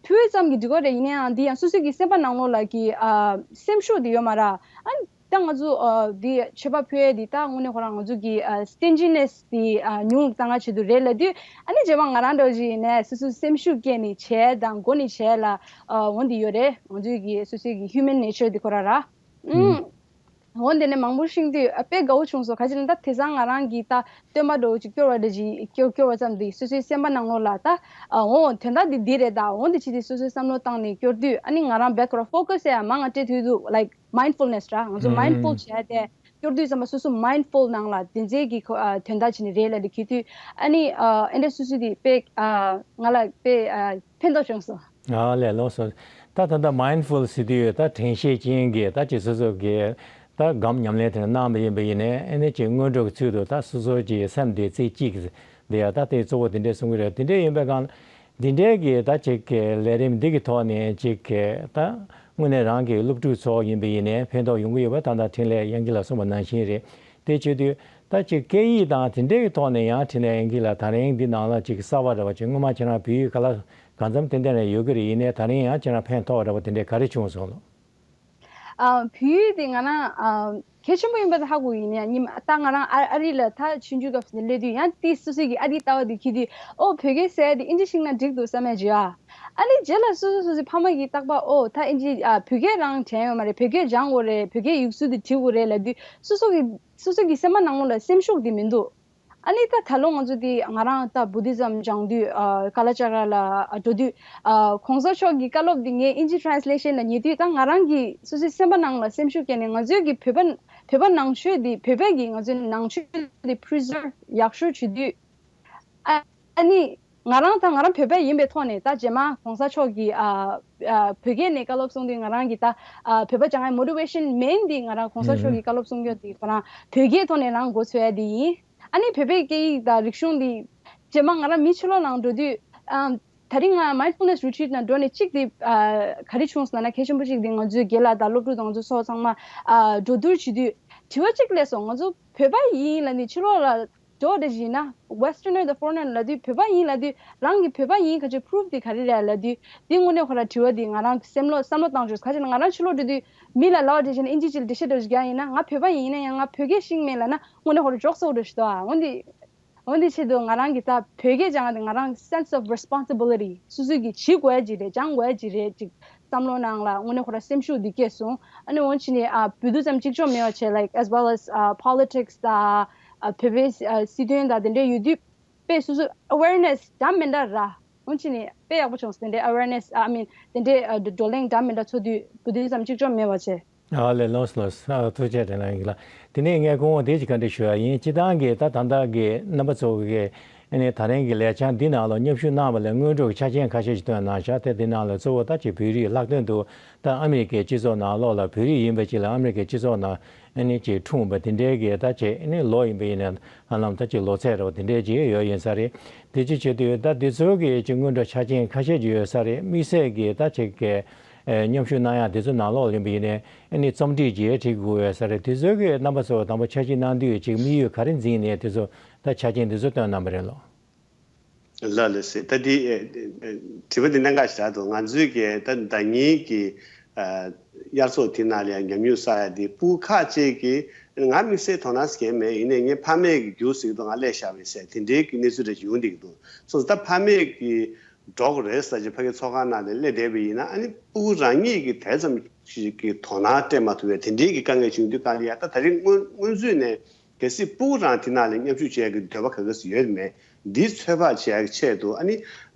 ཕུལ་ཙམ་གྱི་འགྲིག་གོ་རེད། ཡིན་ནའང་འདི་ཡང་སོ་སོ་གི་སེམས་པ་ནང་ལོགས་ལ་གི་ཨ་སེམས་ཤུགས་དེ་ཡོད་མ་ར། ཨ་ནི་ད་ང་ཚོ་ཨ་འདི་མཆོད་པ་ཕུལ་ཡས་འདི་ད་དངོས་གནས་ཁོ་རང་ང་ཚོ་གི་ཨ་སྟེན་ཇི་ནེ་སི་དེ་ཨ་ཉུང་བཏང་ང་ཆེད་དུ་རེད་ལ་དུས་ཨ་ནི་རྗེས་མ་ང་རང་འདྲ་བོ་ཞིག་ཡིན་ནའི་སོ་སོ་སེམས་ཤུགས་སྐྱེད་ནས་བྱས་དང་མགོ་ནས་བྱས་ལ་ཨ་འོ་འདི་ཡོད་རེད། ང་ཚོའི་གི་སོ་སོའི་གི་ཧིའུ་མན་ནེ་ཅར་འདི་ཁོ་ར་ར། ཨུམ། འོ་འདི་ནས་མང་པོ་ཤེས་དུས་ཨ་དཔེ་དགའ་བོ་བྱུང་སོང་། ག་ཅི་ལ་ད་དེང་སང་ང་རང་གི་ད་སྟོན་པ་འདྲ་བོ་ཅིག་སྐྱོར་བ་འདྲ་ཅིག་སྐྱོར་སྐྱོར་བ་ཙམ་དུ་སོ་སོའི་སེམས་པ་ནང་ལོགས་ལ་ད་ཨ་འོ་དོན་དག་འདི་འདི་རེད། ད་འོ་འདི་ཅི་སྟེ་སོ་སོའི་བསམ་བློ་བཏང་ནས་སྐྱོར་དུས་ཨ་ནི་ང་རང་བེག་ར་ཕོ་ཀ་སི་ཡ་མ་ང་སྤྲད་དུས་འདུག like mindfulness ར། ང་ཚོ་mindful བྱས་ཏེ་སྐྱོར་དུས་ཙམ་པ་སོ་སོ་mindful ནང་ལ་དེ་ཚེ་གི་ཁོ་ཨ་དོན་དག་ཅི་ནི་རེད་ལ་ལི་ཁི་དུས་ཨ་ནི་ཨ་ཨེ་འདྲ་སོ་སོ་དེ་དཔེ་ཨ་ང་ལ་དཔེ་ཨ་ཕན་ཐོགས་བྱུང་སོང་། ཨ་ལས་ལོ་སོ། ད་ད་ལྟ་mindful ཟེར་དུས་ད་དྲན་ཤེས་ཅན་གྱི་ད་ཅི་སོ་སོ་གི་ད་སྒོམ་ཉམས་ལེན་དེ་གནང་བ་ཡིན་པ་ཡིན་ནའི་ཨེ་ནི་ཅིག་སྔོན་འགྲོ་གི་ཚུལ་དུ་ད་སོ་སོ་གི་སེམས་དེ་རྩེ་གཅིག་འདི་ཡ་ད་དེ་གཙོ་བོ་དེ་འདྲས་གསུང་གི་རེད། དེ་འདྲས་ཡིན་པའི་སྒང་འདི་འདྲས་ཀྱི་ད་ཅིག་གི་ལས་རིམ་འདི་གི་ཐོག་ནས་ཅིག་གི་ད་དངོས་གནས་རང་གི་སློབ་ཕྲུག་ཚོ་ཡིན་པ་ཡིན་ནའི་ཕན་ཐོགས་ཡོང་གི་ཡོད་པ་ད་ལྟ་འཕྲིན་ལས་དབྱངས་སྐྱིད་ལགས་གསུངས་པ་ནང་བཞིན་རེད། དེ་བྱེད་དུས་ད་ཅིག་སྐད་ཡིག་དང་དེ་འདྲས་ཀྱི་ཐོག་ནས་ཡང་འཕྲིན་ལས་དབྱངས་སྐྱིད་ལགས་ད་རིང་འདི་ནང་ལ་ཅིག་གསར་བ་འདྲ་བ་ཅིག་སྔོན་མ་ཁྱེད་རང་བོད་ཡིག་ག་ལ་གང་འཚམ་ཏན་ཏན་རེ་ཡོད་ཀྱི་རེད། ཡིན་ནའི་ད་རིང་ཡང་ཁྱེད་རང་ཕན་ཐོགས་པ་འདྲ་བ་དེ་འདྲས་ག་རེ་བྱུང་སོང་ལོ། ཨ་བོད་ཡིག་དེ་ང་རང་ཨ་གལ་ཆེན་པོ་ཡིན་པ་དེ་ཧ་གོ་ཡིན་ནའི་ཉི་མ་ད་ང་རང་ཨ་ཨ་རི་ལ་ད་ཆུང་ཆུང་སྐབས་སུ་སླེབས་དུས་ཡང་དེ་སོ་སོ་གི་ཨ་རིའི་ལྟ་བ་དེ་འཁྱེར་དུས་ཨོ་བོད་སྐད་ཟེར་ཡ་དེ་ཨིན་ཇི་ཤེས་ན་འགྲིག་འདུག་བསམ་ཡ་ཅིག་ཡོད། ཨ་ནི་རྗེས་ལ་སོ་སོ་སོ་སོའི་ཕ་མ་གིས་བརྟག་པ་ཨོ་ད་ཨིན་ཇི་ཨ་བོད་སྐད་རང་དྲན་ཡོད་མ་རེད། བོད་སྐད་སྦྱང་དགོས་རེད། བོད་སྐད་ཡིག་གཟུགས་དེ་བྲིས་དགོས་རེད་ལབ་དུས་སོ་སོ་གི་སོ་སོ་གི་སེམས་པ་ནང་ལོགས་ལ་སེམས་ཤུགས་དེ་མི་འདུག་ཨ་ནི་ད་ད་ལོ་ང་ཚོ་དེ་ང་རང་ད་བུ་དྷི་ཛམ་སྦྱང་དུས་ཨ་ཀ་ལ་ཅ་ག་ལ་ཨ་འགྲོ་དུས་ཨ་གོང་ས་མཆོག་གི་བཀའ་སློབ་དེ་ངས་ཨིན་ཇི་ཊེ་རན་སི་ལེ་ཤན་ལ་ཉན་དུས་ད་ང་རང་གི་སོ་སོའི་སེམས་པ་ནང་ལ་སེམས་ཤུགས་སྐྱེས་ནས་ང་ཚོའི་གི་བོད་པ་བོད་པ་ནང་ཆོས་དེ་བོད་པའི་གི་ང་ཚོའི་ནང་ཆོས་དེ་པི་རི་ཛརབ་ཡག་ཤོས་བྱེད་དུས། ཨ་ཨ་ནི་ང་རང་ད་ང་རང་བོད་པ་ཡིན་པའི་ཐོག་ནས་ད་རྗེས་མ་གོང་ས་མཆོག་གིས་ཨ་ཨ་བོད་སྐད་ནས་བཀའ་སློབ་གསུང་དུས་ང་རང་གི་ད་ཨ་བོད་པ་སྦྱང་ཡ་མོ་ཊི་ཝེ་ཤན་མེན་དེ་ང་རང་གོང་ས་མཆོག་གིས་བཀའ་སློབ་གསུང་རྒྱུ་དེ་ཁོ་རང་བོད་སྐད་ཐོག་ནས་རང་མགོ་ཚོས་ཡ་དེ་ཡིན། ཨ་ནི་བོད་པའི་སྐད་ཡིག་དང་རིག་གཞུང་དེ་རྗེས་མ་ང་རང་མི་ཕྱི་ལོགས་ནང་འགྲོ་དུས་ཨ་ད་རིང་ང་mindfulness retreat ནང་འགྲོ་ནས་གཅིག་དེ་ཨ་ག་རེ་བྱུང་སོང་ན་གལ་ཆེན་པོ་གཅིག་དེ་ང་ཚོའི་རྒན་ལགས་དང་སློབ་ཕྲུག་དང་ང་ཚོ་སོགས་ཚང་མ་ཨ་འགྲོ་བསྡུར་བྱེད་དུས་དྲི་བ་གཅིག་སླེབས་སོང་། ང་ཚོ་བོད་པ་ཡིན་ལབ་ནས་ཕྱི་ལོགས་ལ་འགྲོ་བསྡད་ཡིན་ན་Westerner the foreigner ལབ་དུས་བོད་པ་ཡིན་ལབ་དུས་རང་གི་བོད་པ་ཡིན་ཁ་ཆེ་པུ་རུབ་དེ་ག་རེ་རེད་ལབ་དུས་དེ་དངོས་གནས་ཁོ་ར་དྲི་བ་དེ་ང་རང་སེམས་ལོ་བསམ་བློ་བཏང་བྱུང་། ག་ཅི་ན་ང་རང་ཕྱི་ལོགས་འགྲོ་དུས་མི་ལ་ལབ་བསྡད་བྱས་ན་ཨིན་ཇི་ཅིག་འགྲེལ་བཤད་འདྲ་ཞིག་རྒྱག་ཡིན་ན་ང་བོད་པ་ཡིན་ན་ཡང་ང་བོད་སྐད་ཤེས་མེད་ལབ་ན་དངོས་གནས་ཁོ་ར་འཇོག་སོ་འདྲ་ཞིག་འདུག་ཨ། འོན་ཏེ་འོན་ཏེ་ཆེད་དུ་ང་རང་གི་ད་བོད་སྐད་སྦྱང་ཡ་དེ་ང་རང་sense of responsibility སོ་སོ་གི་བྱེད་དགོས་ཡ་ཅིག་རེད། སྦྱང་དགོས་ཡ་ཅིག་རེད་ཅིག་བསམ་བློ་ནང་ལ་དངོས་གནས་ཁོ་ར་སེམས་ཤུགས་འདི་སྐྱེས་སོང་། ཨ་ནི་འོན་ཕྱིན་ནས་ཨ་བོད་དུ་ཙམ་གཅིག་ལྕོགས་མེད་པ་བྱས་like as well as ཨ་politics དང་ཨ་བོད་པའི་ཨ་སྲིད་དོན་དང་དེ་འདྲའི་ཡོད་དུས་དཔེ་སོ་སོ་awareness འདྲ་མི་འདྲ་ར། འོན་ཕྱིན་ནས་དཔེ་ཡག་པོ་བྱུང་སོང་། དེ་འདྲའི་awareness I mean དེ་འདྲའི་ཨ་བགྲོ་གླེང་འདྲ་མི་འདྲ་ཚོགས་དུས་བོད་དུ་ཙམ་གཅིག་ལྕོགས་མེད་པ་བྱས། ཨ་ལས་ལོས་ལོས། ཨ་ཐུགས་རྗེ་ཆེ་དྲན་ལ་ཡིན་ལ། དེ་ནས་ངས་སྐུ་ངོ་དེ་ཅིག་བཀའ་འདྲི་ཞུ་ཡ་ཡིན། སྤྱི་བཏང་གི་ད་ད་ལྟ་གི་རྣམ་པ་ཚོ་གི་ཨ་ནི་ད་རིང་གི་ལས་འཆར་འདི་ནང་ལ་མཉམ་ཞུགས་གནང་བ་ལས་སྔོན་འགྲོ་གི་ཆ་རྐྱེན་ཁ་ཤས་ཤིག་བཏོན་གནང་ཤག་དེ་འདི་ནང་ལ་གཙོ་བོ་ད་ཅིག་བོད་རིགས་ལྷག་དོན་དུ་ད་ཨ་མི་རི་ཀའི་སྤྱི་ཚོགས་ནང་ལོགས་ལ་བོད་རིགས་ཡིན་པ་ཅིག་ལ་ཨ་མི་རི་ཀའི་སྤྱི་ཚོགས་ནང་ཨ་ནི་ཅིག་འཁྲུངས་པ་དེ་འདྲའི་གི་ད་ཅིག་ཨ་ནི་ལོ་ཡིན་པ་ཡིན་ན་ཧ་ལམ་ད་ཅིག་ལོ་ཚད་རེད་བ་དེ་འདྲའི་ཅིག་ཡོད་ཡིན་ས་རེད། དེ་ཅིག་བྱེད་དུས་ད་འདི་ཚོ་གི་ཅིག་སྔོན་འགྲོ་ཆ་རྐྱེན་ཁ་ཤས་ཅིག་ཡོད་ས་རེད། དམིགས་བསལ་གི་ད་ཅིག་གི་ཨེ་མཉམ་ཞུགས་གནང་ཡག་དེ་ཚོ་ནང་ལོགས་ལ་ཡིན་པ་ཡིན་ནའི་ཨ་ནི་རྩོམ་སྒྲིག་ཅིག་བྱེད་དགོས་ཡོད་ས་རེད། དེ་ཚོའི་གི་རྣམ་པ་ཚོ་དང་པོ་འཆར་གཞི་གནང་དུས་ཅིག་དམིགས་ཡུལ་ག་རེ་འཛིན་ནས་དེ་ཚོ་ད་འཆར་ཅན་དེ་ཚོ་བཏོན་གནང་པ་རེད་ལོ། ལགས་ལགས་སེ། ད་འདི་ཨེ་ཨེ་དྲི་བ་འདི་གནད་འགག་ཞིག་རེད་འདུག་ང་ཚོའི་གི་ད་ཟླ་ཉིན་གི་ཨ་དབྱར་ཚོགས་དེ་ནང་ལ་ཡང་ཉམས་མྱོང་བསགས་ཡ་དེ་ཕྲུ་གུ་ཁག་ཅིག་གིས་ང་དམིགས་བསལ་དོ་སྣང་ཟེར་མཁན་མེད། ཡིན་ནའི་ངའི་ཕ་མས་གི་རྒྱུགས་ཟེར་གི་འདུག་ང་སླེབས་བཞག་པ་ཡིན་ཟེར་དེ་འདྲའི་གི་གནས་ཚུལ་རེ་ཞིག་ཡོང་བསྡད་ཀྱི་འདུག་སོང་ཙང་ད་ཕ་མས་གི་འགྲོ་དགོས་རེད་ཟེར་གྱི་ཕ་གིའི་ཚོགས་ཁང་ནང་ལ་སླེབས་བསྡད་པ་ཡིན་ན་ཨ་ནི་ཕྲུ་གུ་རང་ཉིད་ཀྱིས་དེ་ཙམ་ཞིག་གི་དོ་སྣང་སྤྲད་མ་ཐུབ་པའི་དེ་འདྲའི་གི་དཀའ་ངལ་བྱུང་དུས་གང་ལ་ཡ་ད་ད་རིང་སྔོན་སྔོན་ཚུད་ནས་གལ་སྲིད་ཕྲུ་གུ་རང་དེ་ནང་ལ་མཉམ་ཞུགས་བྱེད་ཀྱི་འདོད་པ་ག་ག་ཟེ་ཡོད་མེད་འདི་ཚོད་དཔག་བྱེད་ཀྱི་ཆེད་དུ་ཨ་ནི་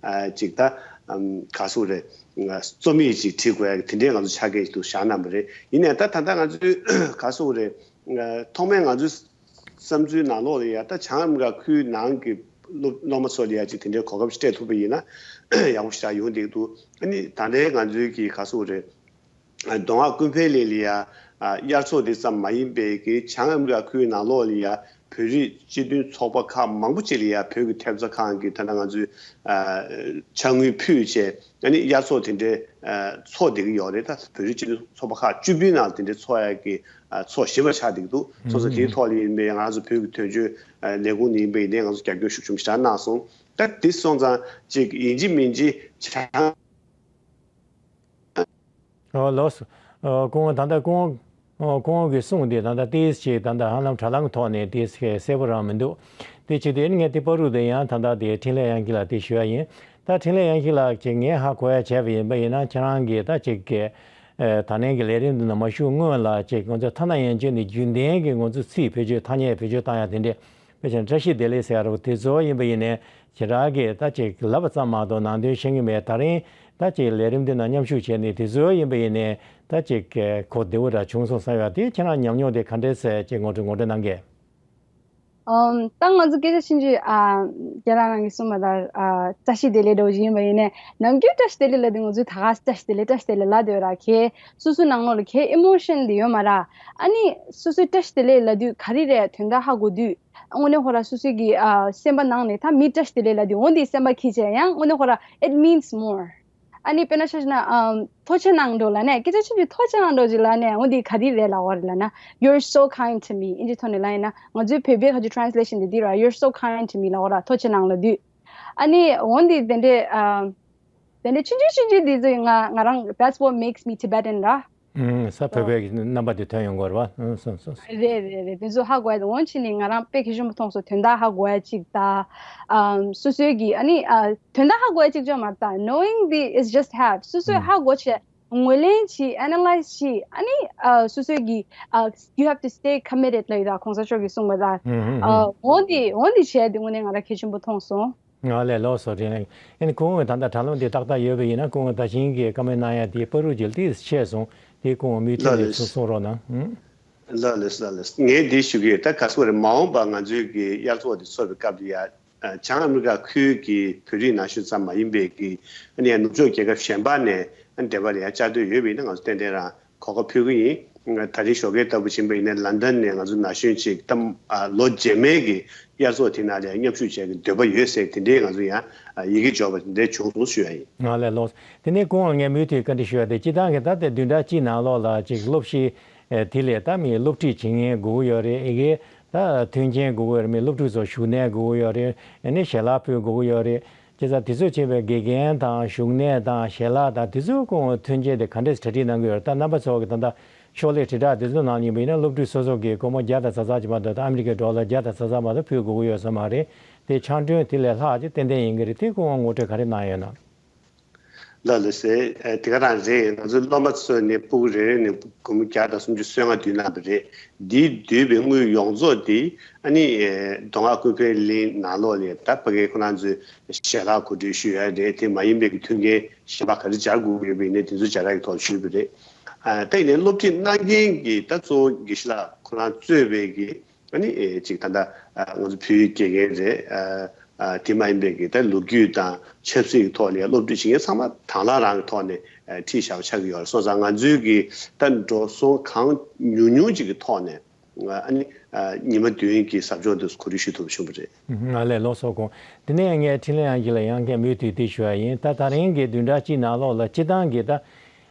ཅིག་ད་ ཨམ་ག་སུ་རེད། ཨ་རྩོམ་ཡིག་ཅིག་བྲིས་དགོས་ཡ་དེ་འདྲའི་ང་ཚོ་ཆ་རྐྱེན་ཞིག་ཏུ་བཞག་གནང་བ་རེད། ཡིན་ནའི་ད་ད་ལྟ་ང་ཚོའི་ག་སུ་རེད། ཨ་ཐོག་མའི་ང་ཚོའི་བསམ་ཚུལ་ནང་ལོགས་ལ་ཡ་ད་བྱང་ཨ་མི་རི་ཀ་ཁུལ་ནང་གི་སློབ་སློབ་མ་ཚོ་ལ་ཡ་ཅིག་དེ་འདྲའི་གོ་སྐབས་ཤིག་སྤྲད་ཐུབ་པ་ཡིན་ན་ཡག་པོ་ཞེ་དྲག་ཡོང་བསྡད་ཀྱི་འདུག་ཨ་ནི་ད་ལྟའི་ང་ཚོའི་གི་ག་སུ་རེད། མདོ་སྔགས་ཀུན་ཕན་གླིང་ལ་ཡ་དབྱར་ཚོགས་འདི་ཙམ་མ་ཡིན་པའི་གི་བྱང་ཨ་མི་རི་ཀ་ཁུལ་ནང་ལོགས་ལ་ཡ་བོད་རིགས་སྤྱི་མཐུན་ཚོགས་པ་ཁག་མང་པོ་ཅིག་ལ་ཡ་བོད་ཀྱི་ཐེབས་རྩ་ཁང་གི་ད་ལྟ་ང་ཚོའི་ཕྱག་དངུལ་ཕུལ་བྱས་ཨ་ནི་དབྱར་ཚོགས་དེ་འདྲའི་ཚོགས་བསྡད་ཀྱི་ཡོད་རེད། ད་བོད་རིགས་སྤྱི་མཐུན་ཚོགས་པ་ཁག་བཅུ་བདུན་ནང་དེ་འདྲའི་ཚོགས་ཡ་གི་ཚོགས་བཞི་པ་ཆགས་བསྡད་ཀྱི་འདུག་སོ་སོ་དེའི་ཐོག་ལ་ཡིན་པའི་ང་ཚོ་བོད་ཀྱི་དོན་གཅོད་ལས་ཁུངས་ནས་ཡིན་པའི་ཡིན་ནའི་ང་ཚོ་རྒྱབ་སྐྱོར་ཤུགས་ཆེན་པོ་ཞེ་དྲག་གནང་སོང་། ད་དེ་སོང་ཙང་ཅིག་ཡིན་གཅིག་མིན་གཅིག་བྱང་། ཨོ་ལགས་སོ། ཨོ་སྐུ་ངོ་ད་ལྟ་སྐུ་ངོ་ཨོ་སྐུ་ངོ་གི་གསུང་དེ་ད་ལྟ་ཏིས་ཅིག་ད་ལྟ་ཧ་ལམ་དྲ་ལམ་གྱི་ཐོག་ནས་ཏིས་ཀྱི་གསལ་པོ་རང་མི་འདུག་དེ་བྱེད་དུས་ངས་དེ་བར་དུ་དེ་ཡང་ད་ལྟ་དེ་འཕྲིན་ལས་དབྱངས་སྐྱིད་ལགས་དེ་ཞུ་ཡ་ཡིན། ད་འཕྲིན་ལས་དབྱངས་སྐྱིད་ལགས་ཀྱིས་ངས་ཧ་གོ་ཡ་བྱས་པ་ཡིན་པ་ཡིན་ན་ཁྱེད་རང་གིས་ད་ཅིག་གི་ཨེ་ད་ནས་ཀྱི་ལས་རིམ་འདི་ནང་མ་ཞུགས་སྔོན་ལ་ཅིག་ང་ཚོ་ཐ་ན་ཡན་ཆད་ནས་རྒྱུན་ལྡན་གྱི་ང་ཚོ་ཚིག་བེད་སྤྱོད་ཐ་སྙད་བེད་སྤྱོད་བཏང་ཡ་དེ་འདྲས་དཔེ་ཆ་བཀྲ་ཤིས་བདེ་ལེགས་ཟེར་ཡ་རོ་དེ་ཚོ་ཡིན་པ་ཡིན་ནའི་ཁྱེད་རང་གིས་ད་ཅིག་ལབ་པ་ཙམ་མ་གཏོགས་ནང་དོན་ཤེས་ཀྱི་མེད། ད་རིང་ད་ཅིག་ལས་རིམ་འདི་ནང་མཉམ་ཞུགས་བྱས་ནས་དེ་ཚོ་ཡིན་པ་ཡིན་ནའི་ད་ཅིག་གོ་བདེ་བོ་འདྲ་བྱུང་སོང་བསམ་ཡ་དེ་ཁྱེད་རང་ཉམས་མྱོང་དེ་ག་འདྲས་ཟེར་ཅིག་ངོ་སྤྲོད་ངོ་སྤྲོད་གནང་གས། ཨམ། ད་ང་ཚོ་སྐད་ཆ་ཕྱིན་ཆད་ཨ་རྒན་ལགས་རང་གིས་གསུངས་པ་ལྟར་ཨ་བཀྲ་ཤིས་བདེ་ལེགས་འདྲ་བོ་ཞིག་ཡིན་པ་ཡིན་ནའི་ནམ་རྒྱུན་བཀྲ་ཤིས་བདེ་ལེགས་ལབ་དུས་ང་ཚོས་ད་ག་བཀྲ་ཤིས་བདེ་ལེགས་བཀྲ་ཤིས་བདེ་ལེགས་ལབ་བསྡད་ཡོད་ར། ཁྱེད་སོ་སོའི་ནང་ལོགས་ལ་ཁྱེད་ཨི་མོ་ཤན་དེ་ཡོད་མ་ར། ཨ་ནི་སོ་སོའི་བཀྲ་ཤིས་བདེ་ལེགས་ལབ་དུས་ག་རེ་རེད་དོན་དག་ཧ་གོ་དུས། དངོས་གནས་ཁོ་ར་སོ་སོའི་གི་ཨ་སེམས་པ་ནང་ནས་ད་མི་བཀྲ་ཤིས་བདེ་ལེགས་ལབ་དུས་འོ་འདི་སེམས་པ་འཁྱེར་བྱས་ཡང་དངོས་གནས་ཁོ་ར་it means more. ཨ་ནི་དཔེར་ན་ཆ་བཞག་ན་ཨམ་ཐུགས་རྗེ་གནང་འདྲ་ལབ་ནས་སྐད་ཆ་ཆུང་ཆུང་ཐུགས་རྗེ་གནང་འདྲ་ཅིག་ལབ་ནས་འོ་འདི་ག་རེ་རེད་ལབ་པ་རེད་ལབ་ན། You're so kind to me. ཨིན་ཇི་ཐོག་ནས་ལབ་ཡིན་ན་ང་ཚོའི་བོད་པའི་ཁ་ཆུ་translation དེ་འདི་ར། You're so kind to me ལབ་པ་ར། ཐུགས་རྗེ་གནང་ལབ་དུས། ཨ་ནི་འོ་འདི་དེ་འདྲས་ཨམ་དེ་འདྲས་ཆུང་ཆུང་ཆུང་ཆུང་འདི་ཚོ་ང་ང་རང་that's what makes me Tibetan ར། ཨང་། ས་བོད་པའི་རྣམ་པ་དེ་ཐོན་ཡོང་གི་རེད་བ། ཨང་། སོང་སོང་སོང་། རེད་རེད་རེད། དེ་ཚོ་ཧ་གོ་ཡ་དེ་འོང་ཕྱིན་ནས་ང་རང་དཔེ་གལ་ཆེན་པོ་མཐོང་སོང་། དོན་དག་ཧ་གོ་ཡ་གཅིག་དང་། ཨམ་སོ་སོའི་གི་ཨ་ནི་ཨ་དོན་དག་ཧ་གོ་ཡ་གཅིག་ཅང་མ་རེད་ད། Knowing the is just half. སོ་སོས་ཧ་གོ་བྱས་ངོས་ལེན་བྱས་analyze བྱས་ཨ་ནི་ཨ་སོ་སོའི་གི་ཨ་you have to stay committed ལབ་ཡོད་ད། གོང་ས་མཆོག་གིས་གསུངས་པ་ད། ཨ་འོ་འདི་འོ་འདི་བྱས་དེ་དངོས་གནས་ང་རང་གལ་ཆེན་པོ་མཐོང་སོང་། ང་ལས་ལོགས་སུ་དྲན། ཨ་ནི་ཁོང་གིས་ད་ལྟ་དྲ་ལམ་འདི་ཏག་ཏག་ཡོད་པ་ཡིན་ན་ཁོང་གིས་ད་བཞིན་གྱི་བཀའ་མོལ་གནང་ཡ་དེ་བར་དུ་ཇི་ལྟར་ཆད་སོང་དེ་ཁོང་མུ་མཐུད་ནས་ལགས་ལགས། གསུང་གསུང་རོགས་གནང་། ཨང་། ལགས་ལགས་ལགས་ལགས། ངས་འདི་ཞུ་གི་ཡོད། ད་ག་སོ་རེད། མ་འོངས་པ་ང་ཚོའི་གི་དབྱར་ཚོགས་འདི་ཚོགས་པའི་སྐབས་ལ་ཡ་བྱང་ཨ་མི་རི་ཀ་ཁུལ་གྱི་བོད་རིགས་ན་གཞོན་ཙམ་མ་ཡིན་པའི་གི་ཨ་ནི་ཡ་ནུབ་ཕྱོགས་རྒྱལ་ཁབ་གཞན་པ་ནས་ཨ་ནི་འདས་པ་ལ་ཡ་བཅར་འདོད་ཡོད་པ་ཡིན་ན་ང་ཚོ་ཏན་ཏན་རང་གོ་སྐབས་ཕུལ་གི་ཡིན། ད་རེས་ཞོགས་ཀས་ལྟ་བུ་ཕྱིན་པ་ཡིན་ན་ལན་ཌན་ནས་ང་ཚོ་ན་གཞོན་ཅིག་ད་ལོ་རྗེས་མའི་གི་དབྱར་ཚོགས་དེ་ནང་ལ་མཉམ་ཞུགས་བྱེད་ཀྱི་འདོད་པ་ཡོད་ཟེར་དེ་འདྲའི་ང་ཚོ་ཡང་ཡི་གེ་འབྱོར་བ་དེ་འདྲའི་བྱུང་སོང་ཞུ་ཡ་ཡིན། ང་ལས་ལོགས། དེ་ནས་ཁོང་ལ་ངས་མུ་མཐུད་བཀའ་འདྲི་ཞུ་ཡ་དེ་སྤྱིར་བཏང་གི་ད་ལྟའི་བདུན་ཕྲག་གཅིག་ནང་ལོགས་ལ་ཅིག་སློབ་གཞི་དེ་ལས་ད་མི་སློབ་ཁྲིད་བྱེད་མཁན་དགོས་ཀྱི་ཡོད་རེད། ཨི་གེ་ད་མཐུན་རྐྱེན་དགོས་ཀྱི་ཡོད་རེད། མི་སློབ་ཕྲུག་ཚོ་བཞུགས་གནས་དགོས་ཀྱི་ཡོད་རེད། ཨ་ནི་ཞལ་ལག་ཕུལ་དགོས་ཀྱི་ཡོད་རེད། བྱས་ཙང་དེ་ཚོ་བྱས་པའི་དགེ་རྒན་དང་བཞུགས་གནས་དང་ཞལ་ལག་དང་དེ་ཚོའི་སྐོར་མཐུན་རྐྱེན་དེ་ག་འདྲས་གྲ་སྒྲིག་གནང་གི་ཡོད་རེད། ད་རྣམ་པ་ཚོ་གི་ད་ལྟ་ཤོག་ལྷེ་དྲིལ་བསྒྲགས་དེ་ཚོ་ནང་ཡིན་པ་ཡིན་ན་སློབ་ཕྲུག་སོ་སོ་གིས་སྒོར་མོ་བརྒྱ་དང་ཙག་ཙག་ཅིག་མ་གཏོགས་ད་ཨ་མི་རི་ཀའི་ཌོ་ལར་བརྒྱ་དང་ཙག་ཙག་མ་གཏོགས་ཕུལ་དགོས་ཀྱི་ཡོད་ས་མ་རེད། དེ་ཆ་འདོན་དེ་ལས་ལྷག་ཅིག་ཏན་ཏན་ཡིན་གྱི་རེད། དེ་སྐོར་ངོ་སྤྲོད་ག་རེ་གནང་ཡོད་ན། ལགས་ལགས་སེ། ཨ་དེ་ག་རང་རེད། ང་ཚོའི་སློབ་མ་ཚོ་ནས་ཕྲུ་གུ་རེ་རེ་ནས་སྒོར་མོ་བརྒྱ་དང་སུམ་ཅུ་སོ་ལྔ་བསྡུས་གནང་བ་རེད། འདིའི་བསྡུས་པའི་དངུལ་ཡོངས་རྫོགས་འདི་ཨ་ནི་ཨེ་མདོ་སྔགས་ཀུན་ཕན་གླིང་ནང་ལོགས་ལ་ད་ཕ་གིའི་ཁོ་རང་ཚོའི་ཞལ་ལག་གོ་སྒྲིག་ཞུ་ཡ་རེད། དེ་མ་ཡིན་པའི་གི་མཐུན་རྐྱེན་གཞན་པ་ག་རེ་སྦྱར་དགོས་ཀྱི་ཡོད་པ་ཡིན་ནའི་དེ་ཚོ་སྦྱར་ཡག་གི་ཐོག་ཞུས་པ་རེད། ཨ་ད་ཡིན་ནའི་སློབ་ཁྲིད་གནང་མཁན་གྱི་ད་གཙོ་བོ་དགེ་བཤེས་ལགས་ཁོ་རང་གཙོས་པའི་གི་ཨ་ནི་ཨེ་ཅིག་ད་ལྟ་ཨ་ང་ཚོ་བོད་ཡིག་དགེ་རྒན་རེད། ཨ་ཨ་དེ་མ་ཡིན་པའི་གི་ད་ལོ་རྒྱུས་དང་ཆབ་སྲིད་ཀྱི་ཐོག་ལ་ཡང་སློབ་ཁྲིད་བྱེད་མཁན་ཚང་མ་དང་བླངས་རང་གི་ཐོག་ནས་ཨ་ཁྲིད་བཞག་པ་ཆགས་ཀྱི་ཡོད་རེད། སོང་ཙང་ང་ཚོའི་གི་ད་འགྲོ་སོང་གང་ཉུང་ཉུང་ཅིག་གི་ཐོག་ནས་ཨ་ནི་ཨ་ཉི་མ་བདུན་གྱི་ཟབ་སྦྱོང་དེ་གོ་སྒྲིག་ཞུ་ཐུབ་པ་བྱུང་བ་རེད། ང་ལས་ལོ་སོགས་གོང་དེ་ནས་ངས་འཕྲིན་ལས་དབྱངས་སྐྱིད་ལ་ཡང་སྐད་མུ་མཐུད་དེ་ཞུ་བ་ཡིན། ད་ད་རིང་གི་བདུན་ཕྲག་གཅིག་ནང་ལོགས་ལ་སྤྱིར་བཏང་གི་ད་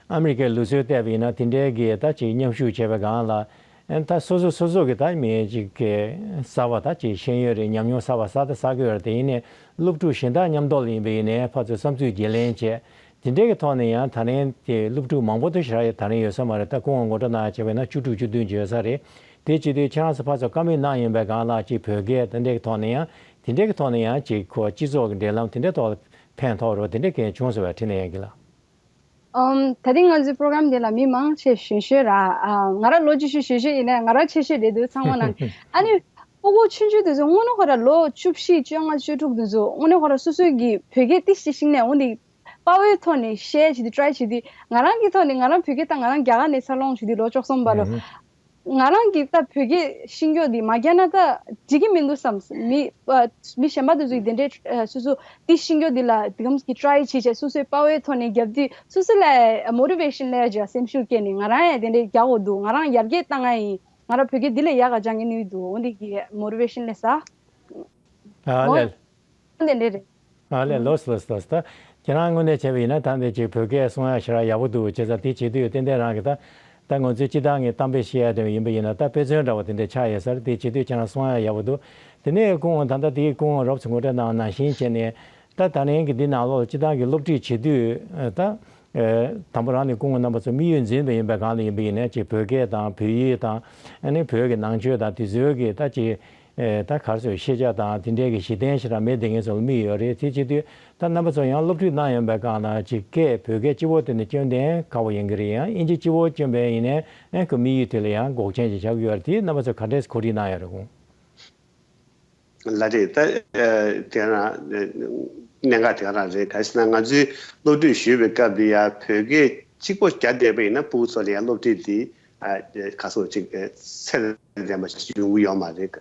ཨ་མི་རི་ཀའི་ལུགས་སྲོལ་བལྟས་པ་ཡིན་ན་དེ་འདྲའི་གི་ད་ཅིག་མཉམ་ཞུགས་བྱས་པའི་སྒང་ལ། ཨ་ད་སོ་སོ་སོ་སོ་གི་ད་མི་ཅིག་གི་གསར་བ་ད་ཅིག་ཤེས་ཡོན་རེད། ཉམས་མྱོང་གསར་བ་གསར་ད་གསར་གི་ཡོད་རེད། དེ་ཡིན་ནའི་སློབ་ཕྲུག་གཞན་དག་མཉམ་དུ་ལ་ཡིན་པ་ཡིན་ནའི་ཕར་ཚུར་བསམ་ཚུལ་བརྗེ་ལེན་བྱས། དེ་འདྲའི་གི་ཐོག་ནས་ཡང་ད་རིང་དེ་སློབ་ཕྲུག་མང་པོ་དུ་ཞེ་དྲག་ཡོད་ད་རིང་ཡོད་ས་མ་རེད། ད་སྐུ་ངོ་ངོ་སྤྲོད་གནང་བྱས་པ་ཡིན་ན་བཅུ་དྲུག་བཅུ་བདུན་ཅིག་ཡོད་ས་རེད། དེ་བྱེད་དུས་ཁྱེད་རང་ཚོ་ཕར་ཚུར་བཀའ་མོལ་གནང་ཡོང་པའི་སྒང་ལ་ཅིག་བོད་སྐད་དེ་འདྲའི་གི་ཐོག་ནས་ཡང་དེ་འདྲའི་གི་ཐོག་ནས་ཡང་ཅིག་ཁོ་སྤྱི་ཚོགས་ཀྱི་འབྲེལ་ལམ་དེ་འདྲའི་ཐོག་ལ་ཕན་ཐོགས་རོགས་དེ་འདྲའི་གི་བྱུང་སོང་བས་འཕྲིན་ལས་དབྱངས་སྐྱིད་ལགས། ཨམ། ད་རིང་ང་ཚོའི་པོ་རོ་གྷ་རམ་འདི་ལ་མི་མང་ཆེ་གཞོན་གཞོན་ར། ཨ་ང་རང་ལོ་བཅུ་བཞི་གཞོན་གཞོན་ཡིན་ནའི་ང་རང་ཆེ་ཤོས་རེད་འདུག་ཚང་མ་ནང་། ཨ་ནི་སྤུ་གུ་ཆུང་ཆུང་དེ་ཚོ་དངོས་གནས་ཁོ་ར་ལོ་བཅུ་བཞི་བཅོ་ལྔ་བཅུ་དྲུག་དེ་ཚོ་དངོས་གནས་ཁོ་ར་སོ་སོའི་གི་བོད་སྐད་ཏི་ཤི་ཤིང་ནས་འོ་འདི་ པ་ཝེ་ཐོག་ནས་ཤེར་བྱེད་དུས་ཊ་རའི་བྱེད་དུས་ང་རང་གི་ཐོག་ནས་ང་རང་བོད་སྐད་ད་ང་རང་རྒྱ་གར་ནས་འཚར་ལོངས་བྱུང་དུས་ལོ་བཅུ་གསུམ་པ་ལོ། ང་རང་གིས་ད་བོད་སྐད་ཤེས་རྒྱུ་འདི་མ་རྒྱག་ན་ད་འགྲིག་གི་མི་འདུག་བསམ། མི་ཨ་མི་གཞན་པ་དེ་ཚོས་དེ་འདྲའི་ཨ་སོ་སོ་འདི་ཤེས་རྒྱུ་འདི་ལ་དེ་གམ་གྱི་ཊ་རའི་བྱེད་བྱས་སོ་སོའི་པ་ཝེ་ཐོག་ནས་རྒྱབ་དུས་སོ་སོ་ལ་མོ་ཊི་ཝེ་ཤན་སླེབས་ཡ་སེམས་ཤུགས་སྐྱེས་ནས་ང་རང་ཡང་དེ་འདྲའི་རྒྱག་དགོས་འདུག་ང་རང་ཡར་རྒྱས་བཏང་ཡ་ཡིན། ང་རང་བོད་སྐད་འདི་ལས་ཡག་ག་སྦྱང་གི་ནུས་འདུག་འོ་འདི་གི་མོ་ཊི་ཝེ་ཤན་སླེབས་ས། ཨ་འོ་ལེ། དེ་འདྲ་རེད། ཨ་ལས། ལགས་སོ་ལགས་སོ་ལགས་སོ། ད་ཁྱེད་རང་ངོས་ནས་བྱས་པ་ཡིན་ན་ད་འདི་ཅིག་བོད་སྐད་གསུང་ཡ་ཞེ་དྲག་ཡག་པོ་འདུག་བྱས་ཙང་དེ་བྱེད་དུས་ཏན་ཏན་རང་གི་ད་ད་ང་ཚོའི་སྤྱི་བཏང་གི་གཏམ་དཔེ་བཤད་ཡ་དེ་ཡིན་པ་ཡིན་ན་ད་དཔེ་མཚོན་འདྲ་བོ་དེ་འདྲ་ཆགས་ཡོད་ས་རེད། དེ་བྱེད་དུས་ཁྱེད་རང་གསུང་ཡ་ཡག་པོ་འདུག་དེ་ནས་སྐུ་ངོ་ད་ལྟ་དེའི་སྐུ་ངོ་རོབ་ཙམ་ངོ་སྤྲོད་གནང་བ་ནང་བཞིན་བྱས་ནས་ད་ད་ལན་གྱི་འདི་ནང་ལོགས་སྤྱི་བཏང་གི་སློབ་ཁྲིད་བྱེད་དུས་ད་དང་པོ་རང་ནས་སྐུ་ངོ་རྣམ་པ་ཚོ་དམིགས་ཡུལ་འཛིན་པ་ཡིན་པའི་སྒང་ལ་ཡིན་པ་ཡིན་ན་ཅིག་བོད་སྐད་དང་བོད་ཡིག་དང་ཨ་ནི་བོད་ཀྱི་ནང་ཆོས་དང་དེ་ཚོའི་གི་ད་ཅིག་ཨེ་ད་ག་རེ་ཟེར་ཤེས་བྱ་དང་དེ་འདྲའི་གི་གཞི་རྟེན་ཞེ་དྲག་མེད་བསྡད་མཁན་ཚོ་ལ་དམིགས་ཡོད་རེད། དེ་བྱེད་དུས་ད་རྣམ་པ་ཚོ་ཡང་སློབ་ཁྲིད་གནང་ཡོད་པའི་སྒང་ལ་ཅིག་སྐད་བོད་སྐད་སྤྱི་བོ་དེ་ནས་སྐྱོན་ལྡན་ཁག་པོ་ཡིན་གྱི་རེད། ཡང་དབྱིན་ཇི་སྤྱི་བོ་སྐྱོན་པའི་ཡིན་ནའི་ཨེ་ཁོ་དམིགས་ཡུལ་དེ་ལ་ཡང་འགོག་རྐྱེན་ཅིག་ཆགས་ཀྱི་ཡོད་རེད། དེ་རྣམ་པ་ཚོས་ག་འདྲས་གོ་སྒྲིག་གནང་ཡོད་རེད་ཁོང་། ལགས་རེད། ད་ཨེ་དེ་རང་ཨེ་གནད་འགག་དེ་ག་རང་རེད། ག་རེ་ཟེར་ན་ང་ཚོས་སློབ་ཁྲིད་ཞུས་པའི་སྐབས་དེ་ཡང་བོད་སྐད་གཅིག་པོ་རྒྱག་བསྡད་པ་ཡིན་ན་ཕྲུ་གུ་ཚོ་ལ་ཡང་སློབ་ཁྲིད་དེ་ཨ་ཁ་སོ་ཅིག་ཚད་ལྡན་པ་ཞིག་ཡོང་གི་ཡོད་མ་རེད།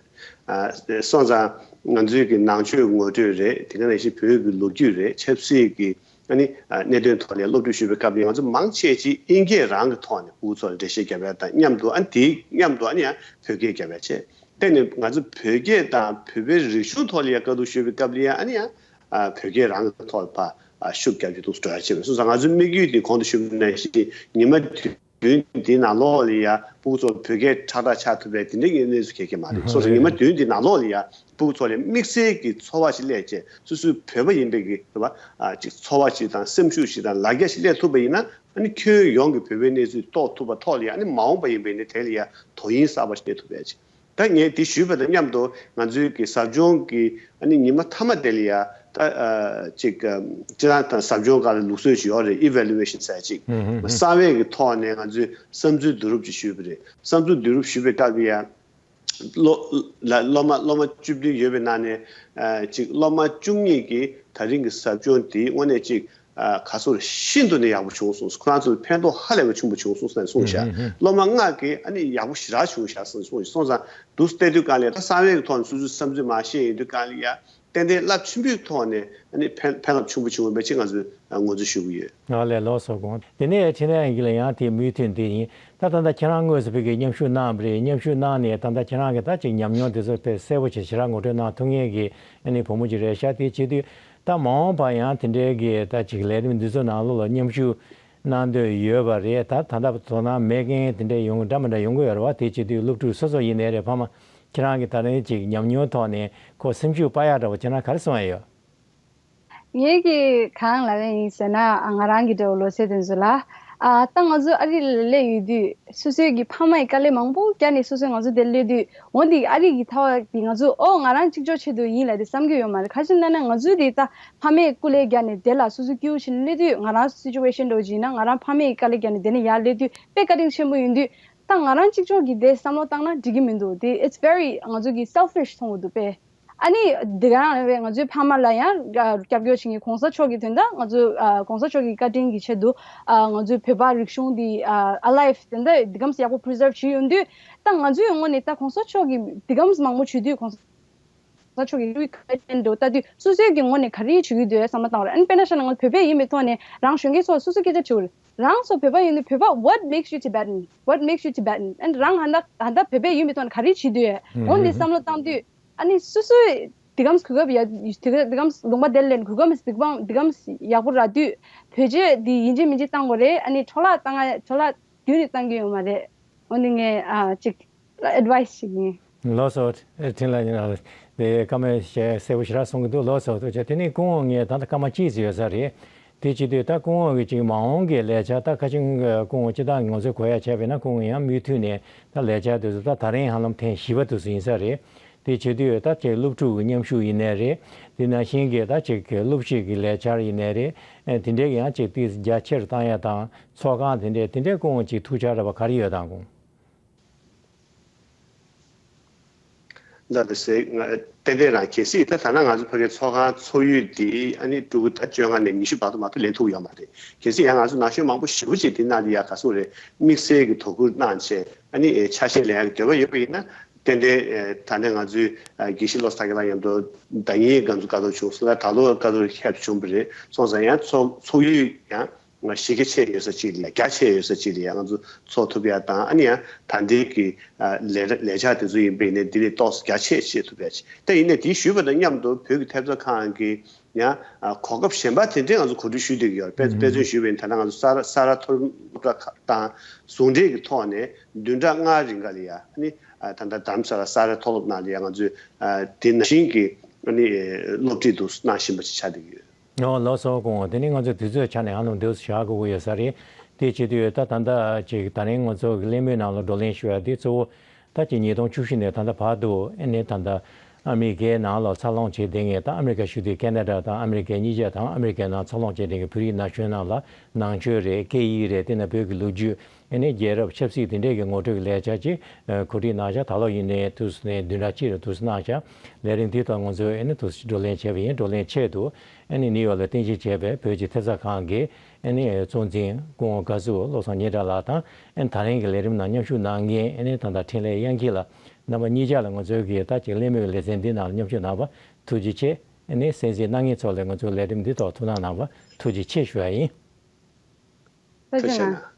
ཨ་སོང་ཙང་ང་ཚོའི་གི་ནང་ཆོས་ངོ་སྤྲོད་རེད། དེ་ག་ནང་བཞིན་བོད་ཀྱི་ལོ་རྒྱུས་རེད། ཆབ་སྲིད་ཀྱི་ཨ་ནི་ཨ་གནད་དོན་ཐོག་ནས་སློབ་ཁྲིད་ཞུས་པའི་སྐབས་ལ་ང་ཚོ་མང་ཆེ་ཅིག་དབྱིན་སྐད་རང་གི་ཐོག་ནས་ཕྲུ་གུ་ཚོ་ལ་འགྲེལ་བཤད་བརྒྱབ་ཡ་དང་མཉམ་དུ་ཨ་ནི་དེའི་མཉམ་དུ་ཨ་ནི་ཡང་བོད་སྐད་བརྒྱབ་ཡ་བྱས། དེ་ནི་ང་ཚོ་བོད་སྐད་དང་བོད་པའི་རིག་གཞུང་ཐོག་ལ་ཡང་བཀའ་བསྡུར་ཞུས་པའི་སྐབས་ལ་ཡང་ཨ་ནི་ཡང་ཨ་བོད་སྐད་རང་གི་ཐོག་ལ་ཕར་ཨ་ཤུགས་རྒྱབ་ཀྱི་འདུག་འགྲོ་ཡ་བྱས་པ་སོང་ཙང་ང་ཚོའི་དམིགས་ཡུལ་དེ་གོང་དུ་ཞུས་པ་ནང་བཞིན་ཉི་མ་བདུན་འདིའི་ནང་ལོགས་ལ་ཡང་ཕྲུ་གུ་ཚོ་བོད་སྐད་ཁྲག་ཁྲག་ཆགས་ཐུབ་པའི་དེ་འདྲའི་གནས་ཚུལ་གལ་ཆེ་མ་རེད། སོང་ཙང་ཉི་མ་བདུན་འདིའི་ནང་ལོགས་ལ་ཡང་ཕྲུ་གུ་ཚོ་ལ་དམིགས་བསལ་གྱི་ཚོར་བ་ཞིག་སླེབས་བྱས་སོ་སོའི་བོད་པ་ཡིན་པའི་གི་རེད་པ་ཨ་ཅིག་ཚོར་བ་ཞིག་དང་སེམས་ཤུགས་ཤིག་དང་ལ་རྒྱ་ཞིག་སླེབས་ཐུབ་པ་ཡིན་ན་ཨ་ནི་ཁྱོན་ཡོངས་ཀྱི་བོད་པའི་གནས་ཚུལ་རྟོགས་ཐུབ་པ་ཐོག་ལ་ཡང་ཨ་ནི་མ་འོངས་པ་ཡིན་པའི་ནི་དེ་ལ་ཡང་དོ་དབྱིངས་གསར་པ་ཞིག་སླེབས་ཐུབ་པའི་ཅིག་ད་ངས་འདི་ཞུས་པ་དང་མཉམ་དུ་ང་ཚོའི་གི་ཟབ་སྦྱོང་གི་ཨ་ནི་ཉི་མ་མཐའ་མ་དེ་ལ་ཡ་ད་ཨ་ཅིག་ཨ་སྤྱིར་བཏང་དང་ཟབ་སྦྱོང་སྒང་ལ་ལུགས་སྲོལ་ཞིག་ཡོད་རེད། ཨི་ཝེ་ལུ་ཝེ་ཤན་ཟེར་ཅིག་གསང་བའི་གི་ཐོག་ནས་ང་ཚོའི་བསམ་ཚུལ་བསྡུ་རུབ་ཅིག་ཞུས་པ་རེད། བསམ་ཚུལ་བསྡུ་རུབ་ཞུས་པའི་སྐབས་ལ་ཡ་སློབ་ལ་སློབ་མ་སློབ་མ་བཅུ་བདུན་ཡོད་པའི་ནང་ནས་ཨ་ཅིག་སློབ་མ་བཅུ་གཉིས་ཀྱིས་ད་རིང་གི་ཟབ་སྦྱོང་འདི་དངོས་གནས་ཅིག་ཨ་ག་ཚོད་ཤིན་ཏུ་ནས་ཡག་པོ་བྱུང་སོང་། ཁོ་རང་ཚོར་ཕན་ཐོགས་ཧ་ལས་པ་ཆེན་པོ་བྱུང་སོང་ཟེར་གསུངས་ཤག་སློབ་མ་ལྔ་གིས་ཨ་ནི་ཡག་པོ་ཞེ་དྲག་བྱུང་ཤག་ཟེར་གསུངས་སོང་ཙང་འདུག་བལྟས་དུས་གང་ལས་ད་གསང་བའི་གི་ཐོག་ནས་སོ་སོའི་བསམ་ཚུལ་མར་བཤད་ཡོང་དུས་གང་ལས་ཡ་ཏན་ཏན་རླབས་ཆེན་པོའི་ཐོག་ནས་ཨ་ནི་ཕན་ཕན་རླབས་ཆེན་པོ་བྱུང་བ་མེད་ཅེས་ང་ཚོས་ངོས་འཛིན་ཞུ་གི་ཡོད། ང་ལས་ལོགས་སུ་དགོངས། དེ་ནས་འཕྲིན་ལས་ཡིན་གྱི་ལ་ཡང་དེའི་མུ་མཐུད་འདི་ཡིན། ད་ད་ལྟ་ཁྱེད་རང་དངོས་སུ་བོད་ཀྱི་མཉམ་ཞུགས་གནང་བ་རེད། མཉམ་ཞུགས་གནང་ནས་ད་ལྟ་ཁྱེད་རང་གི་ད་ཅིག་ཉམས་མྱོང་དེ་ཚོ་དཔེ་གསལ་པོ་ཆེ་ཞེ་དྲག་ངོ་སྤྲོད་གནང་ཐུབ་མཁན་གྱི་ཨ་ནི་བུ་མོ་ཅིག་རེད་ཤག་དེ་བྱེད་དུས་ད་མ་འོངས་པ་ཡང་དེ་འདྲའི་གི་ད་ཅིག་ལས་རིམ་འདི་ཚོ་ནང་ལོགས་ལ་མཉམ་ཞུགས་གནང་འདོད་ཡོད་པ་རེད། ད་ད་ལྟ་དོ་སྣང་མེད་མཁན་དེ་འདྲ་ཡོང་གི་འདྲ་མི་འདྲ་ཡོང་གི་ཡོད་རེད་བ། དེ་བྱེད་དུས་སློབ་ཕྲུག་སོ་སོ་ཡིན་ནའི་རེད། ཕ་མ་ཁྱེད་རང་གི་ད་རིང་ཅིག་ཉམས་མྱོང་ཐོག་ནས་ཁོ་སེམས་ཤུགས་སྤར་ཡག་འདྲ་བོ་ཁྱེད་རང་ག་རེ་གསུང་ཡ་ཡོད། ངེད་ཀྱིས་གང་ལབ་ཡ་ཡིན་ཟེར་ན་ཨ་ང་རང་གི་འདྲ་བོ་ལོ་ཚད་དེ་ཚོ་ལ་ཨ་ད་ང་ཚོ་ཨ་རི་ལ་སླེབས་ཡོད་དུས་སོ་སོའི་གི་ཕ་མ་ཡི་དཀའ་ལས་མང་པོ་བརྒྱབ་ནས་སོ་སོས་ང་ཚོ་དེར་སླེབས་དུས་འོ་འདི་ཨ་རི་གི་ཐ་བ་འདི་ང་ཚོ་ཨོ་ང་རང་གཅིག་ལྕོགས་ཆེད་དུ་ཡིན་ལབ་དེ་བསམ་གྱི་ཡོད་མ་རེད། ག་ཅི་ན་ན་ང་ཚོའི་དེ་ད་ཕ་མས་སྐུ་ལས་བརྒྱབ་ནས་དེ་ལ་སོ་སོ་སྐྱིད་པོ་བྱས་ནས་སླེབས་དུས་ང་རང་སི་ཅུ་ཝེ་ཤན་འདྲ་བོ་ཅིག་ཡིན་ན་ང་རང་ཕ་མས་ཀྱི་དཀའ་ལས་བརྒྱབ་ནས་དེ་ནས་ཡར་སླེབས་དུས་དཔེ་བཀའ་དྲིན་ཆེན་པོ་ཡིན་དུས་ད་ང་རང་གཅིག་ལྕོགས་ཀྱིས་དེ་བསམ་བློ་བཏང་ན་འགྲིག་གི་མི་འདུག་དེ་it's very ང་ཚོ་གི་selfish མཐོང་གི་འདུག་པས། ཨ་ནི་འདི་ག་རང་རེད། ང་ཚོའི་ཕ་མ་ལ་ཡང་སྐྱབས་བཅོལ་བྱེད་མཁན་གོང་ས་མཆོག་གི་དོན་དག་ང་ཚོ་ཨ་གོང་ས་མཆོག་གི་བཀའ་དྲིན་གྱི་ཆེད་དུ་ཨ་ང་ཚོའི་བོད་པ་རིག་གཞུང་འདི་ཨ་alive དེ་འདྲ་འདི་གམ་ཡག་པོ་preserve བྱེད་ཡོང་དུས་ད་ང་ཚོའི་ངོས་ནས་ད་གོང་ས་མཆོག་གི་འདི་གམ་མང་པོ་བྱེད་དུས་གོང་ས་མཆོག་གི་ལྟ་དུས་སོ་སོའི་གི་ངོས་ནས་ག་རེ་བྱེད་ཀྱི་འདུག་བསམ་བློ་བཏང་བ་རེད། ཨ་ནི་དཔེར་ན་བཞག་ན་ང་ཚོ་བོད་པའི་ཡིན་པའི་ཐོག་ནས་རང་གཞོན་སྐྱེས་ཚོ་སོ་སོ་སྐད་ཆ་དྲི་བ་རེད། རང་ཚོ་བོད་པ་ཡིན་དུས་བོད་པ་what makes you Tibetan? What makes you Tibetan? ཨ་ནི་རང་ཧ་ད་ཧ་ད་བོད་པའི་ཡིན་པའི་ཐོག་ནས་ག་རེ་བྱེད་འདུག་འོ་འདི་བསམ་བློ་བཏང་དུས། ཨ་ནི་སོ་སོའི་དེ་གམ་གོ་སྐབས་ཡ་དེ་ག་དེ་གམ་ལུང་པ་དེར་ལེན་གོ་སྐབས་དེ་གམ་དེ་གམ་ཡག་པོ་རག་དུས་བོད་ཆས་དེ་ཡིན་གཅིག་མིན་གཅིག་བཏང་དགོས་རེད། ཨ་ནི་འཕྲོ་བརླག་བཏང་ང་འཕྲོ་བརླག་དུས་ནས་བཏང་གི་ཡོད་མ་རེད། འོ་ནི་ངས་ཨ་ཅིག་advice ཞིག་ཡིན། ལགས་སོ། འཕྲིན་ལས་ཡིན་ལ་དེ་བཀའ་མོལ་ཞེ་གསལ་པོ་ཞེ་དྲག་གསུང་གི་འདུག་ལགས་སོ། ཐུགས་རྗེ་ཆེ། དེ་ནས་སྐུ་ངོ་ངས་ད་ལྟ་སྐར་མ་གཅིག་ཙམ་ཡོད་ས་རེད། དེ་བྱེད་དུས་ད་སྐུ་ངོ་གི་ཅིག་མ་འོངས་ཀྱི་ལས་འཆར་ད་ཁ་ཅིག་སྐུ་ངོ་སྤྱི་བཏང་ང་ཚོས་གོ་ཡ་བྱས་པས་ན་སྐུ་ངོ་ཡང་མུ་མཐུད་ནས་ད་ལས་འཆར་དེ་ཚོ་ད་ད་རིང་ཧ་ལམ་ཐེངས་བཞི་པ་དུ་སུ་ཡིན་ས་རེད། དེ་བྱེད་དུས་ད་ཅིག་སློབ་ཕྲུག་གི་མཉམ་ཞུགས་ཡིན་ནའི་རེད། དེ་ནང་བཞིན་གྱི་ད་ཅིག་གི་སློབ་ཁྲིད་ཀྱི་ལས་འཆར་ཡིན་ནའི་རེད། དེ་འདྲའི་ཡང་ཅིག་ཏིས་རྒྱ་ཆེར་བཏང་ཡ་དང་ཚོགས་ཁང་དེ་འདྲའི་དེ་འདྲའི་སྐུ་ངོ་ཅིག་ཐུགས་འཆར་འདྲ་བ་ག་རེ་ཡོད་དང་སྐུ། ལ་དེ་ཟེར་ང་ཏན་ཏན་རང་གལ་སྲིད་ད་ཐ་ན་ང་ཚོ་ཕ་གའི་ཚོགས་ཁང་ཚོགས་ཡུལ་འདི་ཨ་ནི་ཕྲུ་གུ་ད་བཅོ་ལྔ་ནས་ཉི་ཤུ་བར་དུ་མ་གཏོགས་ལེན་ཐུབ་ཡོད་མ་རེད། གལ་སྲིད་ཡང་ང་ཚོ་ན་གཞོན་མང་པོ་ཞེ་པོ་ཅིག་འདི་ནང་དུ་ཡ་ག་སོང་རེད། དམིགས་བསལ་གྱི་དོ་ཁུར་གནང་བྱས་ཨ་ནི་ཆ་ཤས་ལེན་ཡག་གི་འདོད་པ་ཡོད་པ་ཡིན་ན། ཏན་ཏན་ད་ནས་ང་ཚོའི་དགེ་བཤེས་བློ་བཟང་ལགས་མཉམ་དུ་ཟླ་ཉིན་ང་ཚོ་བཀའ་ཐོག་བྱུང་སོང་ལ། ད་ལོ་བཀའ་ཐོག་ཁྱབ་བྱུང་བ་རེད། སོང་ཙང་ཡང་ཚོགས་ཚོགས་ཡུལ་ཡང་། གཞི་རྒྱ་ཆེ་ཡོད་ས་གཅིག་ལ་རྒྱ་ཆེ་ཡོད་ས་གཅིག་ལ་ང་ཚོ་ཚོགས་ཐུབ་ཡ་དང་། ཨ་ནི་ཡང་ད་ལྟའི་གི་ལས་ལས་འཆར་དེ་ཚོ་ཡིན་པས་ནས་འདི་ལས་ཏོག་ཙམ་རྒྱ་ཆེ་བྱེད་ཐུབ་ཡ་ཅིག་ད་ཡིན་ནས་དེ་ཞུས་པ་དང་མཉམ་དུ་བོད་ཀྱི་ཐེབས་རྩ་ཁང་གི་ཡང་གོ་སྐབས་གཞན་པ་དེ་འདྲས་ང་ཚོ་གོ་སྒྲིག་ཞུས་བསྡད་ཀྱི་ཡོད་རེད། དཔེ་དཔེ་མཚོན་ཞུས་པ་ཡིན་ད་ལྟ་ང་ཚོ་ས་ར་ས་ར་མཐོ་རིམ་སློབ་གྲྭ་ཁག་དང་ཟུང་འབྲེལ་གྱི་ཐོག་ནས་བདུན་ཕྲག་ལྔ་རིང་ག་ལ་ཡ་ཨ་ནི་ད་ལྟ་རྡ་རམ་ས་ལ་ས་ར་མཐོ་སློབ་ནང་ལ་ཡ་ང་ཚོས་དེ་ནང་བཞིན་གྱི་ཨ་ནི་སློབ་ཁྲིད་དུ་གནང་བཞིན་པ་ཅིག་ཆགས་བསྡད་ཀྱི་ཡོད། ཨོ་ལགས་སོ། སྐུ་ངོ་དེ་ནི་ང་ཚོ་དུས་ཚོད་ཆ་ནས་ཧ་ལམ་འདུག་བཞག་དགོས་ཀྱི་ཡོད་ས་རེད། དེ་བྱེད་དུས་ད་ད་ལྟ་ཅིག་ད་རིང་ང་ཚོ་གི་གླེང་མོལ་ནང་ལ་བགྲོ་གླེང་ཞུ་ཡ་དེ་གཙོ་བོ་ད་ཅིག་ཉིས་སྟོང་བཅུ་བཞི་ནས་ད་ལྟ་བར་དུ་ཨེ་ནི་ད་ལྟ་ཨ་མི་རི་ཀའི་ནང་ལ་འཚར་ལོངས་བྱེད་བསྡད་མཁན་ད་ཨ་མི་རི་ཀ་ཞུ་དུས་ཁེ་ན་ཌ་དང་ཨ་མི་རི་ཀ་གཉིས་ཆ་དང་ཨ་མི་རི་ཀའི་ནང་འཚར་ལོངས་བྱེད་བསྡད་མཁན་བོད་རིགས་ན་གཞོན་རྣམས་ལ་ནང་ཆོས་རེད། སྐད་ཡིག་རེད། དེ་ནས་བོད་ཀྱི་ལོ་རྒྱུས། ཨ་ནི་རྒྱལ་རབས་ཆབ་སྲིད་དེ་འདྲས་ཀྱི་ངོ་སྤྲོད་ཀྱི་ལས་འཆར་ཅིག་གོ་སྒྲིག་གནང་བཞག་ད་ལོ་ཡིན་ནའི་དུས་སུ་ནས་བདུན་ཕྲག་གཅིག་རེ་དུས་སུ་གནང་བཞག་ལས་རིམ་འདི་དག་ང་ཚོས་ཨ་ནི་དུས་སུ་བགྲོ་གླེང་བྱས་པ་ཡིན། བགྲོ་གླེང་ཆེད་དུ་ཨ་ནི་ནིའུ་ཡོག་ལ་རྟེན་གཞི་བྱས་པའི་བོད་ཀྱི་ཐེབས་རྩ་ཁང་གི་ཨ་ནི་གཙོ་འཛིན་སྐུ་ངོ་བཀའ་ཟུར་བློ་བཟང་སྙན་གྲགས་ལགས་དང་། ཨ་ནི་ད་རིང་གི་ལས་རིམ་ནང་མཉམ་ཞུགས་གནང་མཁན་ཨ་ནི་ད་ལྟ་འཕྲིན་ལས་དབྱངས་སྐྱིད་ལགས། རྣམ་པ་གཉིས་ཆ་ལ་ང་ཚོའི་གི་ད་ཅིག་གླེང་མོལ་གྱི་ལེ་ཚན་འདི་ནང་ལ་མཉམ་ཞུགས་གནང་བ་ཐུགས་རྗེ་ཆེ། ཨ་ནི་གསན་གཟིགས་གནང་མཁན་ཚོ་ལ་ང་ཚོའི་ལས་རིམ་འདི་ཐོག་ཐུགས་སྣང་གནང་བ་ཐུགས་རྗེ་ཆེ་ཞུ་ཡ་ཡིན། ཐུགས་རྗེ་གནང་།